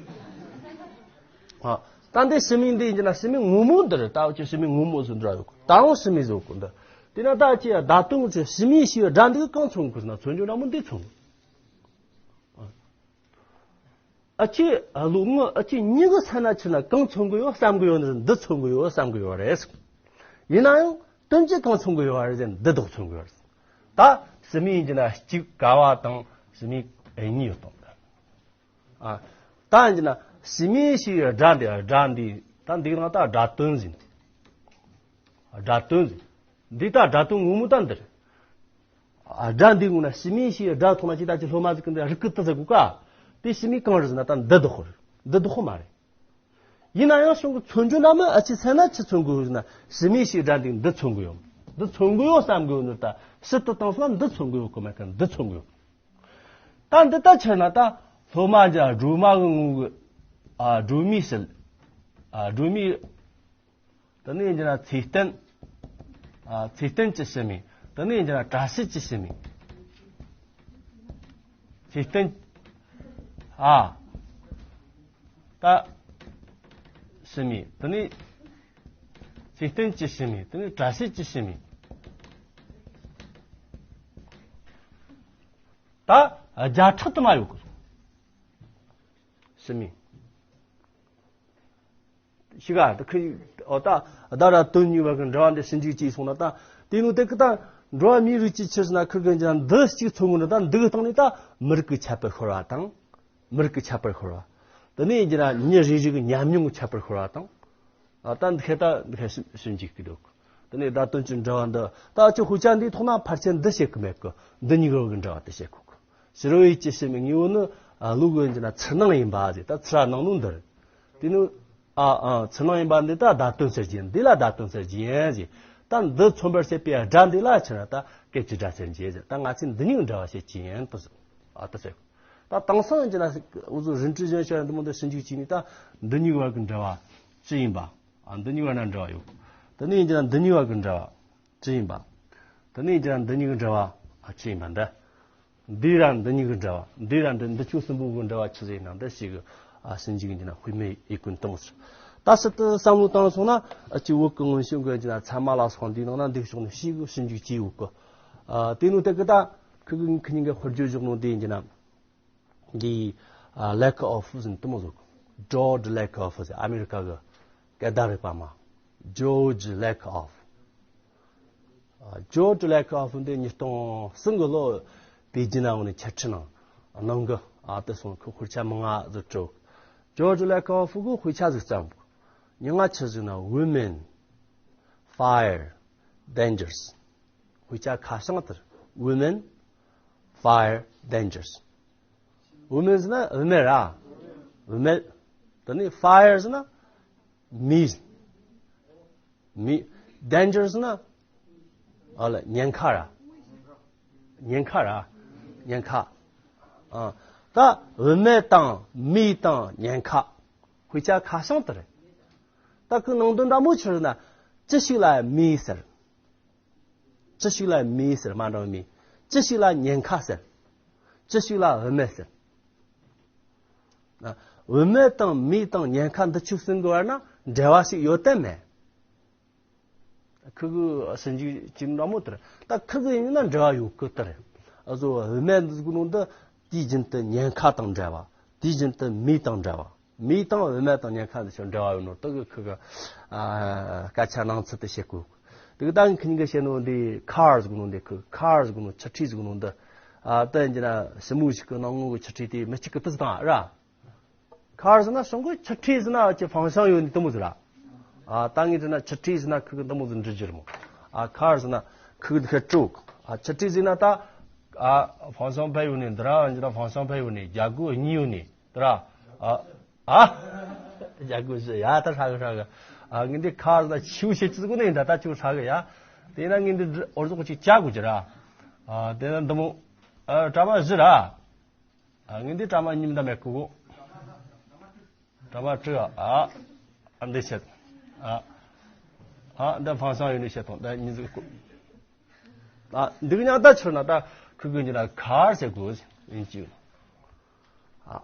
ཨ་ད་འདི་ཞི་མི་འདི་ཡིན་གྱི་ན་ཞི་མི་ངོ་མོ་འདི་རེད། ད་ཅི་ཞི་མི་ངོ་མོ་ཟིག་འདྲ་ཡོད་གི་ད་འོང་ཞི་མི་ཟིག་གི་འདི། དེ་ན་ད་ཅི་ད་དུང་ཅི་ཞི་མི་ཞི་བའི་སྒྲ་འདི་གང་མཚོན་གི་ཟེར་ན་མཚོན་རྒྱུ་འདྲ་མོ་འདི་མཚོན། ཨ་ཅེ་ཨ་ལོ་ངོ་ཨ་ཅེ་མྱི་གི་ས་ན་ཆི་ན་གང་མཚོན་གི་ཡོད་བསམ་གི་ཡོད་ནི་འདི་མཚོན་གི་ཡོད་བསམ་གི་ཡོད་རེད། ཡིན་ན་ཡང་དོན་གྱིས་གང་མཚོན་གི་ཡོད་རེད་ཟེར་ན་འདི་དག་མཚོན་གི་ཡོད་རེད། ད་ཞི་མི་ཡིན་གྱི་ན་གཅིག་ཀ་བ་དང་ཞི་མི་གཉིས་ཡོད་དང་། ཨ་ད་ཡིན་གྱི་ན་ཞི་མི་ཞི་བའི་སྒྲ་འདི་སྒྲ་འདི་ད་འདི་ནང་ད་སྒྲ་དོན་ཟིན། སྒྲ་དོན་ཟིན། འདི་ད་སྒྲ་དོན་ངོ་མ་ད་འདི་རེད། ཨ་སྒྲ་འདི་ངོ་ན་ཞི་མི་ཞི་བའི་སྒྲ་མཐོང་ན་ཅི་ད་ཅི་སློབ་མ་ཟིག་གི་འདི་རིགས་ཀི་ཏི་ཟེར་གོ་ཀ་དེ་ཞི་མི་གང་རེད་ཟེར་ན་ད་འདི་དག་ཧོ་རེད། འདི་དག་ཧོ་མ་རེད། ཡིན་ན་ཡང་གཞུང་གི་མཚོན་རྒྱུ་ན་མི་ཨ་ཅི་ཚེ་ན་ཅི་མཚོན་དགོས་ཟེར་ན་ཞི་མི་ཞི་བའི་སྒྲ་འདི་འདི་མཚོན་གི་ཡོད། འདི་མཚོན་གི་ཡོད་བསམ་གི་ཡོད་ནི་ད་ཕྱི་དུ་བཏང་སོང་ན་འདི་མཚོན་གི་ཡོད་གི་མེད་གི་འདི་མཚོན་གི་ཡོད། ད་འདི་ལྟ་ཆ་ན་ད་སློབ་མ་ཇ་སྒྲོལ་མ་གི་ངོ་གི་ཨ་སྒྲོལ་མའི་ཞལ། ཨ་སྒྲོལ་མའི། དེ་ནས་ཡིན་གྱི་ན་ཚེ་བརྟན། ཨ་ཚེ་བརྟན་གྱི་ཞི་མི། དེ་ནས་ཡིན་གྱི་ན་བཀྲ་ཤིས་ཀྱི་ཞི་མི། ཚེ་བརྟན། ཨ་ད་ཞི་མི། དེ་ནས་ཚེ་བརྟན་གྱི་ཞི་མི། དེ་ནས་བཀྲ་ཤིས་ཀྱི་ཞི་མི། ད་བརྒྱ་ཕྲག་དུ་མ་ཡོད་གི་སོང་། ཞི་མི། ཤི་ག་ད་ཁི་ཨོ་ད་ད་ར་དོན་གཉིས་བར་གྱི་འབྲེལ་བ་འདི་ཞིབ་འཇུག་བྱས་སོང་ན་ད་དེ་ནོ་དེ་གི་ད་འགྲོ་བ་མིའི་རིགས་ཀྱི་ཆི་ཟེར་ན་ཁིར་གི་འཇ་འདི་གཅིག་མཚོན་གི་འདི་ད་འདི་གི་སྟེང་ནས་ད་མི་རིགས་ཀྱི་ཁྱད་པར་ཤོར་བ་དང་། མི་རིགས་ཀྱི་ཁྱད་པར་ཤོར་བ། དེ་ནས་ཡིན་གྱི་ན་མྱི་རེ་རེ་གི་ཉམས་མྱོང་གི་ཁྱད་པར་ཤོར་བ་དང་། ཨ་ད་འདི་ཁེ་ད་འདི་ཁེ་ཞིབ་ཞིབ་འཇུག་གི་འདུག་དེ་ནས་ད་དོན་གྱི་འབྲེལ་བ་འདི་ད་ཅི་ཧུ་ཅ་འདིའི་ཐོག་ན་ཕལ་ཆེར་འདི་བཤད་གི་མེད་གི་འདི་གཉིས་གི་འབྲེལ་བ་དེ་བཤད་གོ་གི་ཕྱི་རོལ་ཡུལ་གྱི་ཞི་མི་དངོས་པོ་ནི་ཨ་ལུག་གི་འཇི་ན་ཚུར་སྣང་ཡིན་པ་ཟེར། ད་ཚུར་སྣང་ནོ་འདིར། དེ་ནི་ཨ་ཨ་ཚུར་སྣང་ཡིན་པ་འདི་ད་བརྡ་དོན་ཟེར་གྱི་ཡིན། འདི་ལ་བརྡ་དོན་ཟེར་གྱི་ཡིན་ཟེར། ད་འདི་མཚོན་པར་བྱེད་པའི་སྒྲ་འདི་ལ་ཕྱིར་ན་ད་སྐད་ཀྱི་སྒྲ་ཟེར་གྱི་ཡིན་ཟེར། ད་ང་ཚོས་འདི་གཉིས་འབྲེལ་བ་བྱེད་ཀྱི་ཡིན་དུ་ཟེར། ཨ་དུ་ཟེར། ད་དེང་སང་འཇི་ན་འུ་ཚོ་རིན་ཀྲི་གཞན་ཤ་འདི་མོ་འདི་ཞིབ་འཇུག་བྱས་ནས་ད་འདི་གཉིས་བར་གྱི་འབྲེལ་བ་ཅི་ཡིན་པ། ཨ་འདི་གཉིས་བར་ན་འབྲེལ་བ་ཡོད། དེ་ནས་འཇི་ན་འདི་གཉིས་བར་གྱི་འབྲེལ་བ། ཅི་ཡིན་པ། དེ་ནས་ཀྱང་འདི་གཉིས་ཀྱི་འབྲེལ་བ་ཨ་ཅི་ཡིན་པ་འདི། འདི་ར་འདི་གཉིས་ཀྱི་འབྲེལ་བ། འདི་ར་འདི་འདི་ཆོ་གསུམ་པོ་གི་འབྲེལ་བ་ཆི་ཟིག་ཡིན་ན་འདི་ཞིག་གི་ཨ་ཞིབ་འཇུག་ཡིན་ན་དཔེ་མེད་ཡིན་ཀུན་གཏོང་ཟེར། ད་ཕྱིར་དུ་བསམ་བློ་བཏང་སོང་ན་ཨ་ཅི་བོད་ཀྱི་སྔོན་བྱོན་གྱི་ཡིན་ན་ཚད་མ་ལ་སོགས་འདིའི་ནང་ན་འདི་ཕྱོགས་ནས་ཞིག་གི་ཞིབ་འཇུག་བྱས་ཡོད་གི་ཨ་དེ་ནོ་དེ་གི་ད་ཁི་གི་ཁི་གཉིས་ཀྱི་དཔེར་བརྗོད་བཞག་ནོ་དེ་ཡིན་གྱི་ན། འདི་ཨ་ལེ་ཀོ་ཨོ་ཕི་ཟེར་དུ་མོ་ཟིག་ཇོརྗ་ལེ་ཀོ་ཨོ་ཕི་ཟེར། ཨ་མེ་རི་ཀ་གི་སྐད་བརྡ་རིག་པ་མ། ཇོརྗ་ལེ་ཀོ་ཨོ་ཕི། ཨ་ཇོརྗ་ལེ་ཀོ་ཨོ་ཕི་འདི་ཉིས་སྟོང་གསུམ་གི་ལོ་པེ་ཅིན་ན་འོང་ནས་འཆད་ཁྲིད་གནང་གནང་གི་ཨ་དེ་སོང་ཁོ་དཔེ་ཆ་མང་ང་ཟིག་བྲིས། ཇོརྗ་ལེ་ཀོ་ཨོ་ཕི་གི་དཔེ་ཆ་ཟིག་བརྩམས། མྱིང་ང་ཆི་ཟིག་ན་Women, Fire, Dangers། དཔེ་ཆ་ཁ་བྱང་དེར་Women, Fire, Dangers། Women ཟེར་ན་བུད་མེད་ར། བུད་མེད། དེ་ནས་fire ཟེར་ན་ མི། མི། Dangerous ན། ཨ་ལ་ཉེན་ཁ་ར། ཉེན་ཁ་ར། ཉེན་ཁ། ཨ། ད་བུད་མེད་དང་མི་དང་ཉེན་ཁ། དཔེ་ཆ་ཁ་བྱང་དེ་རེད། ད་ཁོའི་ནང་དོན་འདྲ་མོ་ཆི་རེད་ན། ཅི་ཞིག་ལ་མི་ཟེར། ཅི་ཞིག་ལ་མི་ཟེར་མ་འདྲ་བའི་མི། ཅི་ཞིག་ལ་ཉེན་ཁ་ཟེར། ཅི་ཞིག་ལ་བུད་མེད་ཟེར། ཨ། བུད་མེད་དང་མི་དང་ཉེན་ཁ་འདི་ཆོ་གསུམ་གི་བར་ན་འབྲེལ་བ་ཞིག་ཡོད་དམ་མེད། ཁུ་གུ་ཞིབ་འཇུག་བྱེད་འདྲ་མོ་དེ་རེད། ད་ཁུ་གུ་ཡིན་ན་འབྲེལ་བ་ཡོད་གི་དེ་རེད། ཨ་ཟོ་བུད་མེད་འདི་གི་ནང་དུ་དུས་རྒྱུན་དུ་ཉེན་ཁ་དང་འབྲེལ་བ། དུས་རྒྱུན་དུ་མི་དང་འབྲེལ་བ། མི་དང་བུད་མེད་དང་ཉེན་ཁ་འདི་ཆོ་འབྲེལ་བ་ཡོད་ནོ་དེ་གི་ཁུ་གུ། ཨ། སྐད་ཆ་ནང་ཚུལ་དེ་བཤད་དགོས། དེ་གི་ད་ངས་ཁི་གཉིས་ཀ་བཤད་ནོ་འདི་ཁར་ཟེར་གོ་ནོ་འདི། ཁུ་ཁར་ཟེར་གོ་ནོ། ཆུ་ཁྲི་ཟེར་གོ་ནོ་འདི། ཨ། ད་ཡིན་གྱི་ན་ཞི་མོ་ཞིག་གི་སྣང་ངོ་གི་ཆུ་ཁྲི་དེ་མི་གཅིག་གི་དུས་དང་ར། ཁར་ཟེར་ན་སོང་གི་ཆུ་ཁྲི་ཟེར་ན་ཅི་ཕང་ཤང་ཡོད་ནི་དུ་མོ་ཟེར་ར། ཨ། ད་ངས་དྲན་ན་ཆུ་ཁྲི་ཟེར་ན་ཁུ་གི་དུ་མོ་ཟེར་འབྲི་རྒྱུ་རེད་མོ། ཨ། ཁར་ཟེར་ན་ཁུ་གི་ཁ་དྲུག་ཨ། ཆུ་ཁྲི་ཟེར་ན་ད། ཨ། ཕང་ཤང་ཕ་ཡོད་ནི་འདི་ར་འདི་ར་ཕང་ཤང་ཕ་ཡོད་ནི། རྒྱ་སྒོ་གཉིས་ཡོད་ནི། དེ་ར། ཨ། ཨ། རྒྱ་སྒོ་བཞི། ཡ་ད་ཧྲ་གི་ཧྲ་གི། ཨ། ངས་འདི་ཁར་ཟེར་ན་ཆུ་བཤད་ཅི་གོ་ནི་ད་ད་ཆུ་ཧྲ་གི་ཡ། དེ་ན་ངས་འདི་འོར་ཟོག་ཅིག་བྱ་དགོས་ཀྱི་ར། ཨ། དེ་ན་འདི་མོ། ཨ། གྲ་མ་བཞི་ར། ཨ། ངས་འདི་གྲ་མ་གཉིས་མི་འདའ་མེད་གི་གོ། གྲ་མ་དྲུག་ཨ། ཨ། འདི་བཤད། ཨ། ཨ། འདི་ཕང་ཤང་ཡོད་ནི་བཤད་དང་འདི་གཉིས་ཟིག་གོ། ཨ། འདི་གི་ཉག་ད་ཆུ་ན་ད་ཁུ་གུ་གཉིས་ན་ཁར་ཟེར་གོ་ཡིན་གྱི། ཨ།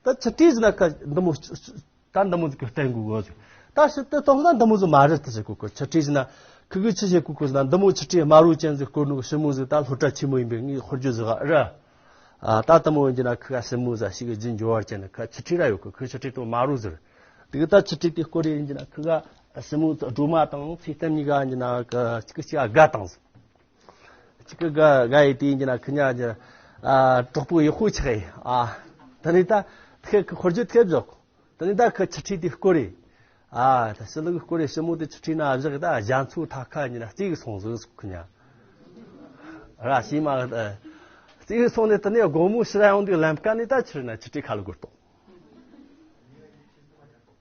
ད་ཆུ་ཁྲི་ཟེར་ན་ཁ་འདི་མོ། ད་འདི་མོ་ཟིག་གི་བསྟན་དགོས་གོ་ཟིག་ད་ཕྱི་དེ་གཏོང་ན་འདི་མོ་ཟིག་མ་རེད་དེ་ཟེར་གོ་གོ། ཆུ་ཁྲི་ཟེར་ན་ཁུ་གུ་ཆི་བཤད་གོ་གོ་ཟེར་ན། འདི་མོ་ཆུ་ཁྲི་དམར་རོ་ཅན་ཟིག་བསྐོར་ནོ་གི་ཞི་མོ་ཟིག་ད་སློབ་གྲྭ་ཆེན་མོ་ཡིན་པས་ངས་ཧོར་རྒྱུ་ཟིག་ར། ཨ། ད་དུ་མོ་ཡིན་གྱི་ན་ཁུ་ག་ཞི་མོ་ཟ་ཞིག་གི་རྒྱུ་འབྱོར་བར་བྱས་ན་ཁ་ཆུ་ཁྲི་ར་ཡོད་གི། ཁུ་ཆུ་ཁྲི་དུ་དམར་རོ་ཟིག་རེད། དེ་གི་ད་ཆུ་ཁྲི་དེ་བསྐོར་རེ་ཡིན་གྱི་ན་ཁུ་ག་ཞི་མོ་སྒྲོལ་མ་དང་ཚེ་བརྟན་གཉིས་ཀ་ཡིན་གྱི་ན་ཁུ་གཅིག་གཅིག་དགའ་དང་ཟིག་གཅིག་གི་དགའ་དགའ་ཡི་དེ་ཡིན་གྱི་ན་ཁི་ཉ་ཀྱི། ཨ། གྲོགས་པོ་ཡག་པོ་ཆགས་ཡི། ཨ། ད་ནི་ད་ཁི་ཁི་ཧོར་རྒྱུ་ཐེབས་འཇོག་ད་ནི་ད་ཁི་ཆུ་ཁྲི་དེ་བསྐོར་རེ། ཨ། ད་ཕྱི་ལུགས་བསྐོར་རེ་ཞི་མོ་དེ་ཆུ་ཁྲི་ན་བཞག་ད་རྒྱ་མཚོ་ཐ་ཁ་ཉི་ན་རྩེ་གི་སོང་ཟིག་ཁི་ཉ། ར་ཤི་མ་རྩེ་གི་སོང་ནས་ད་ནི་དགོང་མོ་ཕྱི་ར་ཡོང་དུས་ལམ་ཀ་ནས་ད་ཆུ་ན་ཆུ་ཁྲི་ཁ་ལ་བསྐོར་ཏོ།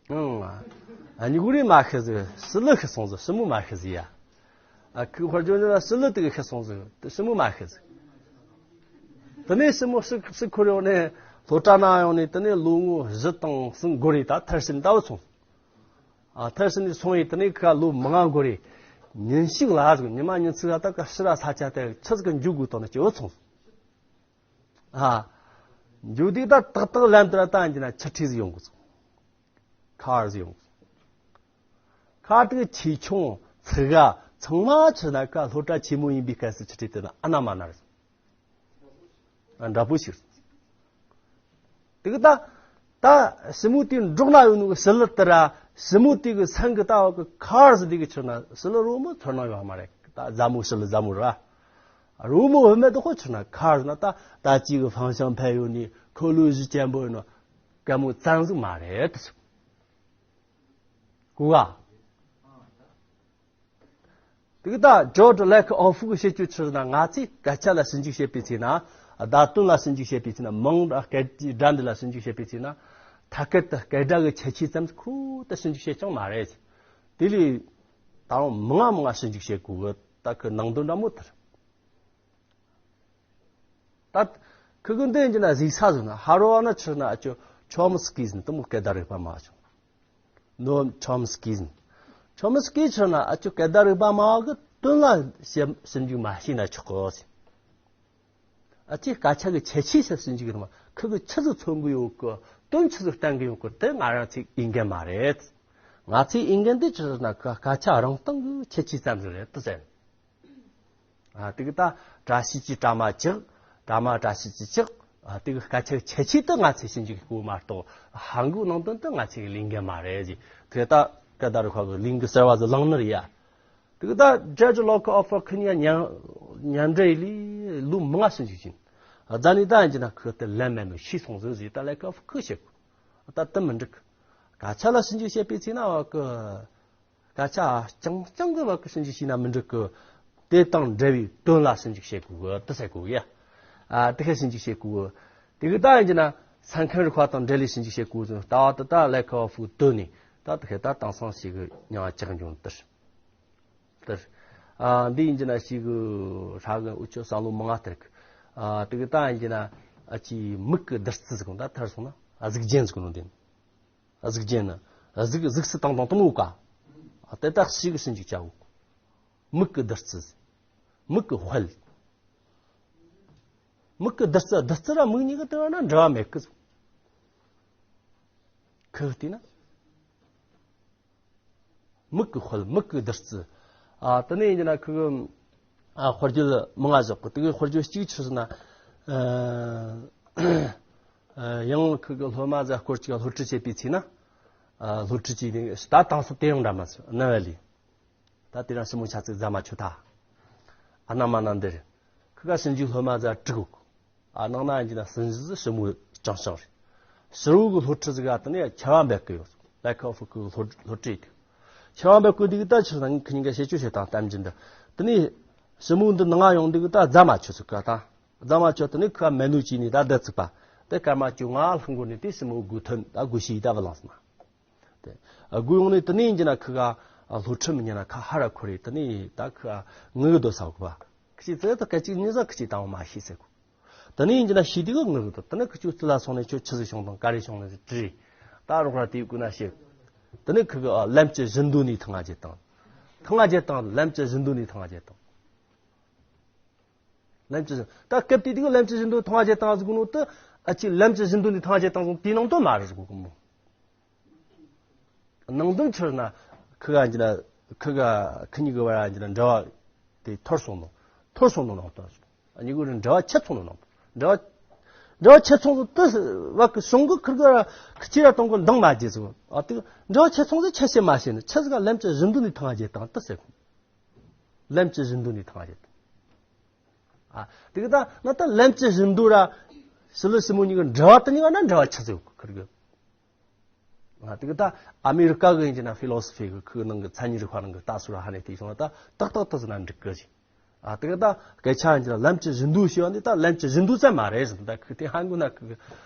ཨང་། ཨ་ནི་གུ་རི་མ་ཤི་ཟིག་ཕྱི་ལུགས་ཤི་སོང་ཟིག་ཞི་མོ་མ་ཤི་ཟིག་ཡ། ཨ་ཁུ་ཧོར་ཇོ་ནི་ལ་ཕྱི་ལུགས་དེ་གི་ཤི་སོང་ཟིག་དེ་ཞི་མོ་མ་ཤི་ཟིག་དེ་ནས་ཞི་མོ་ཤི་ཤི་ཁོར་ཡོང་ནས་སློབ་གྲྭ་ན་ཡོང་ནས་དེ་ནས་ལོ་ངོ་བཞི་དང་གསུམ་འགོར་རེ་ད་མཐར་ཕྱིན་ལྟ་བུ་སོང་། ཨ་མཐར་ཕྱིན་ནས་སོང་ཡི་དེ་ནས་ཁ་ལོ་མང་ང་འགོར་རེ། ཉིན་ཞིག་ལ་ཟིག་ཉི་མ་ཉིན་ཚིག་ལ་ད་ཀ་ཕྱི་ར་ས་ཆ་དེ་ཆི་ཟིག་འཇུག་དགོས་དོ་ནི་སྐྱེ་བོ་སོང་། ཨ། འཇུག་དུས་ད་ཏག་ཏག་ལམ་དེ་ར་ད་ཡིན་གྱི་ན་ཆུ་ཁྲི་ཟིག་ཡོང་གི་སོང་། ཁར་ཟིག་ཡོང་གི་སོང་། ཁ་དེ་ཆེ་ཆུང་ཚིག་ག་ཚང་མ་ཆི་ན་ཀ་སློབ་གྲྭ་ཆེན་མོ་ཡིན་པའི་སྐབས་སུ་ཆུ་ཁྲི་དེ་ན་ཨ་ན་མ་ན་རེད། ཨ་འདྲ་པོ་ཞིག་དེ་གི་ད་ད་ཞི་མོ་དེ་འབྲོག་ན་ཡོད་ནོ་གི་ཞི་ལི་དེ་ར་ཞི་མོ་དེ་གི་སེང་གི་ད་བ་གི་ཁར་ཟིག་དེ་གི་ཆི་ན་ཞི་ལི་རོ་མོ་ཚོར་ན་ཡོད་མ་རེད། ད་ཟ་མོ་ཞི་ལི་ཟ་མོ་ར་རོ་མོ་བུད་མེད་དེ་ཁོ་ཆི་ན་ཁར་ཟིག་ན་ད་ད་ཅི་གི་ཕང་ཤང་ཕན་ཡོད་ནི་ཁོ་ལོ་གཞི་ཅན་པོ་ཡོད་ནོ་ཀ་མོ་ཙང་ཟིག་མ་རེད། གོ་ག་དེ་གི་ད་ཇོར་ཇི་ལེ་ཀོབ་གི་བཤད་རྒྱུ་ཆི་ཟེར་ན། ང་ཚོས་སྐད་ཆ་ལ་ཞིབ་འཇུག་བྱེད་པའི་ཚེ་ན། བརྡ་དོན་ལ་ཞིབ་འཇུག་བྱེད་པའི་ཚེ་ན། མིང་དང་སྐད་སྒྲ་འདི་ལ་ཞིབ་འཇུག་བྱེད་པའི་ཚེ་ན། ཐད་ཀར་དུ་སྐད་སྒྲ་གི་ཁྱད་ཆོས་ཙམ་ཁོ་ད་ཞིབ་འཇུག་བྱེད་ཀྱང་མ་རེད། དེ་ལས་ད་རུང་མང་ང་མང་ང་ཞིབ་འཇུག་བྱེད་དགོས་གི། ད་ཁོའི་ནང་དོན་འདྲ་མོ་དེ་རེད། ད་ཁི་གི་འདི་ཡིན་གྱི་ན་གཟིགས་ས་ཟེར་ན་ཧ་རོ་བ་ན་ཆི་ན་ཨ་ཅོ་ཆོམ་སི་ཀི་ཟེར་དུ་མོ་སྐད་བརྡ་རིག་པ་མ་བྱུང་། ནོམ་ཆོམ་སི་ཀི་ཟེར། ཆོམ་སི་ཀི་ཆི་ན་ཨ་ཅོ་སྐད་བརྡ་རིག་པ་མ་གི་དོན་ལ་ཞིབ་ཞིབ་འཇུག་མ་བྱས་ན་ཆོག་གོ་ཟེར། ཨ་ཅེ་སྐད་ཆ་གི་ཁྱད་ཆོས་ཞིབ་ཞིབ་འཇུག་རེད་མ། ཁི་གི་ཆི་ཟིག་མཚོན་གི་ཡོད་གི། དོན་ཆི་ཟིག་བསྟན་གི་ཡོད་གི། དེ་ང་རང་ཚོའི་འོས་འགན་མ་རེད། ང་ཚོའི་འོས་འགན་དེ་ཆི་ཟེར་ན་སྐད་ཆ་རང་སྟེང་གི་ཁྱད་ཆོས་ཙམ་ཟིག་རེད་དུ་ཟེར། ཨ་དེ་གི་ད་བཀྲ་ཤིས་ཀྱི་བཀྲ་མ་ཅིག་བཀྲ་མ་བཀྲ་ཤིས་ཀྱི་ཅིག་ཨ་དེ་གི་སྐད་ཆ་ཁྱད་ཆོས་དེ་ང་ཚོས་ཞིབ་འཇུག་དགོས་མ་གཏོགས་ཧང་གོའི་ནང་དོན་དེ་ང་ཚོའི་ལས་འགན་མ་རེད་ཟེར། དེ་ད་སྐད་བརྡ་རིག་པ་གི་ལས་འགུལ་ཟེར་བ་ཟིག་བླངས་ནི་རེད་ཡ། དེ་གི་ད་ཇོར་ཇི་ལེ་ཀོབ་ཁི་གཉིས་མཉམ་མཉམ་འབྲེལ་ལས་ལོ་མང་ང་ཞིབ་འཇུག་བྱས། ཨ་ད་ནི་ད་ཡིན་གྱི་ན་ཁོ་དེ་ལན་མེད་ནོ་ཤི་སོང་ཟིག་ཟེར། ད་ལེ་ཀོབ་ཁི་བཤད་གོ། ད་དེ་མི་འགྲིག་སྐད་ཆ་ལ་ཞིབ་འཇུག་བྱེད་པའི་ཚེ་ན་བ་གི། སྐད་ཆ་རྐྱང་རྐྱང་གི་བ་གི་ཞིབ་འཇུག་བྱས་ན་མི་འགྲིག་གི། དེ་དང་འབྲེལ་བའི་དོན་ལ་ཞིབ་འཇུག་བྱེད་དགོས་གི་དེ་ཟེར་གོ་གི་ཡ། ཨ་དེ་ག་ཞིབ་འཇུག་བྱེད་དགོས་གི། དེ་གི་ད་ཡིན་གྱི་ན་ས་ཁམས་རིག་པ་དང་འབྲེལ་ལས་ཞིབ་འཇུག་བྱེད་དགོས་གི། ད་བ་དེ་ད་ལེ་ཀོབ་ཁི་དོན་ནི་ ད་དེ་ཁེ་ད་དེང་སང་ཞིག་གི་མྱང་ཅག་འབྱུང་དེར། དེར། ཨ་འདི་ཡིན་གྱི་ན་ཞིག་གི་ཧྲ་གི་འུ་ཆོ་བསམ་བློ་མང་ང་སྟེར་གི། ཨ་དེ་གི་ད་ཡིན་གྱི་ན་ཨ་ཅི་མིག་གི་བདུད་རྩི་ཟིག་ད་ཐར་སོང་ན་ཨ་གཟུགས་རྒྱན་ཟིག་ནོ་དེ། ཨ་གཟུགས་རྒྱན་ན་ཨ་གཟུགས་གཟུགས་སུ་བཏང་བཏང་དུ་མོ་ཀ། ཨ་དེ་ད་ཞིག་གི་ཕྱིན་ཅིག་བྱའོ། མིག་གི་བདུད་རྩི། མིག་གི་དཔལ། མིག་གི་བདུད་རྩི། བདུད་རྩི་ར་མིག་གཉིས་ཀྱི་དེ་བ་ན་འབྲེལ་བ་མེད་གི། ཁི་བལྟས་ན། མིག་གི་དཔལ། མིག་གི་བདུད་རྩི། ཨ་དེ་ནས་ཡིན་ན་ཁི་གི་ཨ་དཔེར་བརྗོད་མང་ང་བཞག་གི། དེ་གི་དཔེར་བརྗོད་གཅིག་ཆི་ཟེར་ན། ཨ་ཡང་ཁི་གི་སློབ་མ་ཟ་སྐོར་གཅིག་སློབ་ཁྲིད་བྱེད་པའི་ཚེ་ན། ཨ་སློབ་ཁྲིད་བྱེད་དེ་ད་དང་སུ་དེ་ཡང་འདྲ་མ་སོ་ན་བ་ལི། ད་དེ་རིང་ཞི་མོ་ཆ་ཚིག་རྫ་མ་ཆོད་ད། ཨ་ན་མ་ན་འདིར། ཁི་ག་ཞིབ་འཇུག་སློབ་མ་ཟ་དྲུག་གོ། ཨ་ནང་ན་ཡིན་གྱི་ན་སྲིད་འཇུག་ཞི་མོ་ཅང་ཤང་རེད། ཕྱི་རོལ་གི་སློབ་ཁྲིད་ཟིག་ག་དེ་ནས་ཆ་བ་འབེབས་གི་ཡོད། ལེགས་ཁ་ཕུ་གི་སློབ་སློབ་ཁྲིད་གི། ཆ་བ་འབེབས་གི་འདི་གི་ད་ཆི་ན་ཁི་ཉིན་ག་བཤད་ཆོས་བཤད་དང་གཏམ་རྒྱུད་འདི། དེ་ནས་ཞི་མོ་འདི་ནང་ང་ཡོང་འདི་གི་ད་རྫ་མ་ཆོད་ཟིག་ག་ད། རྫ་མ་ཆོད་དེ་ནས་ཁི་ག་མེ་ནུ་ཅི་ནས་ད་བདུད་ཚིག་པ། དེ་སྐར་མ་བཅོ་ལྔ་ལྷུང་གོ་ནས་དེ་ཞི་མོ་དགུ་ཐོན་ད་དགུ་ཤི་ཡི་ད་བ་ལངས་སོང་ན། དེ་སྒོ་ཡོང་ནས་དེ་ནས་ཡིན་གྱི་ན་ཁི་ག་སློབ་ཁྲིད་མི་ཉན་ན་ཁ་ཧ་ར་ཁོ་རེ་དེ་ནས་ད་ཁི་ག་ངུ་གི་སྡོད་ས་གོ་བ། ཁི་ཅི་ཙེ་ད་སྐད་ཅིག་གཉིས་ཟ་ཁི་ཅི་དང་བ་མ་ཤེས་ཟེར་གོ། དེ་ནས་ཡིན་གྱི་ན་ཤི་དེ་གི་ངུ་གི་སྡོད། དེ་ནས་ཁི་ཅུ་ཙི་ལ་སོང་ནས་ཁྱོད་ཆི་ཟིག་བྱུང་དང་ག་རེ་བྱུང་ནས་དྲིས། ད་རོགས་ར་དེའི་སྐུ་ན་ཤེས། དེ་ནས་ཁི་གི་ལམ་གྱི་བཞི་མདོ་ནས་ཐང་ང་བརྒྱད་དང་། ཐང་ང་བརྒྱད་དང་ལམ་གྱི་བཞི་མདོ་ནས་ཐང་ང་བརྒྱད་དང་། ལམ་གྱི་བཞི། ད་སྐབས་དེ་དུས་ལམ་གྱི་བཞི་མདོ་ཐང་བ་བྱེད་སྟངས་ཟིག་ནོ་དུ། ཨ་ཅི་ལམ་གྱི་བཞི་མདོ་ནས་ཐང་བ་བྱེད་སྟངས་ཟིག་དེའི་ནང་དོན་མ་རེད་གོ་གི་མོ། ནང་དོན་ཆི་ན། ཁི་ག་འཇི་ན། ཁི་ག་ཁི་གཉིས་ཀྱི་བར་འཇི་ན་འབྲེལ་བ་དེ་འཐོར་སོང་ནོ། འཐོར་སོང་ནོ་ནང་དོན་ཟིག་གཉིས་ཀྱི་འབྲེལ་བ་ཆད་སོང་ནོ་ནང་དོན། འབྲེལ་བ། འབྲེལ་བ་ཆད་སོང་ཟིག་དུ་བ་གི་སོང་གི་ཁིར་གི་ར་ཁི་ཅི་ར་གཏོང་གི་འདང་མ་བྱེད་ཟིག་ཨ་དེ་འབྲེལ་བ་ཆད་སོང་ཟིག་ཆད་བྱེད་མ་བྱེད་ནི་ཆི་ཟིག་ག་ལམ་གྱི་བཞི་མདོ་ནས་ཐང་བ་བྱེད་སྟངས་དུ་ཟེར་གོ། ལམ་གྱི་བཞི་མདོ་ནས་ཐང་བ་བྱེད་སྟངས། ཨ། དེ་གི་ད་ང་ད་ལམ་གྱི་བཞི་མདོ་ར། ཞི་ལུ་ཞི་མོ་གཉིས་ཀྱི་འབྲེལ་བ་དེ་གཉིས་ཀ་ན་འབྲེལ་བ་ཆི་ཟིག་ཡོད་གི་ཁིར་གི། ཨ། དེ་གི་ད་ཨ་མེ་རི་ཀ་གི་ཡིན་གྱི་ན་ཕི་ལོ་སོ་ཕི་གི་ཁུ་ནང་གི་མཚན་ཉིད་རིག་པ་ནང་གི་ལྟ་ཚུལ་ར་ཧ་ནས་དེ་བྱུང་ན་ད་ཏག་ཏག་ཏག་ཟིག་ན་འགྲིག་གི་ཞིག་ཨ། དེ་གི་ད་སྐད་ཆ་ཡིན་གྱི་ན་ལམ་གྱི་བཞི་མདོ་ཞེས་པ་འདི་ད་ལམ་གྱི་བཞི་མདོ་ཙམ་མ་རེད་ཟེར། ད་ཁུ་དེ་ཧ་གོ་ན་ཁུ་གི།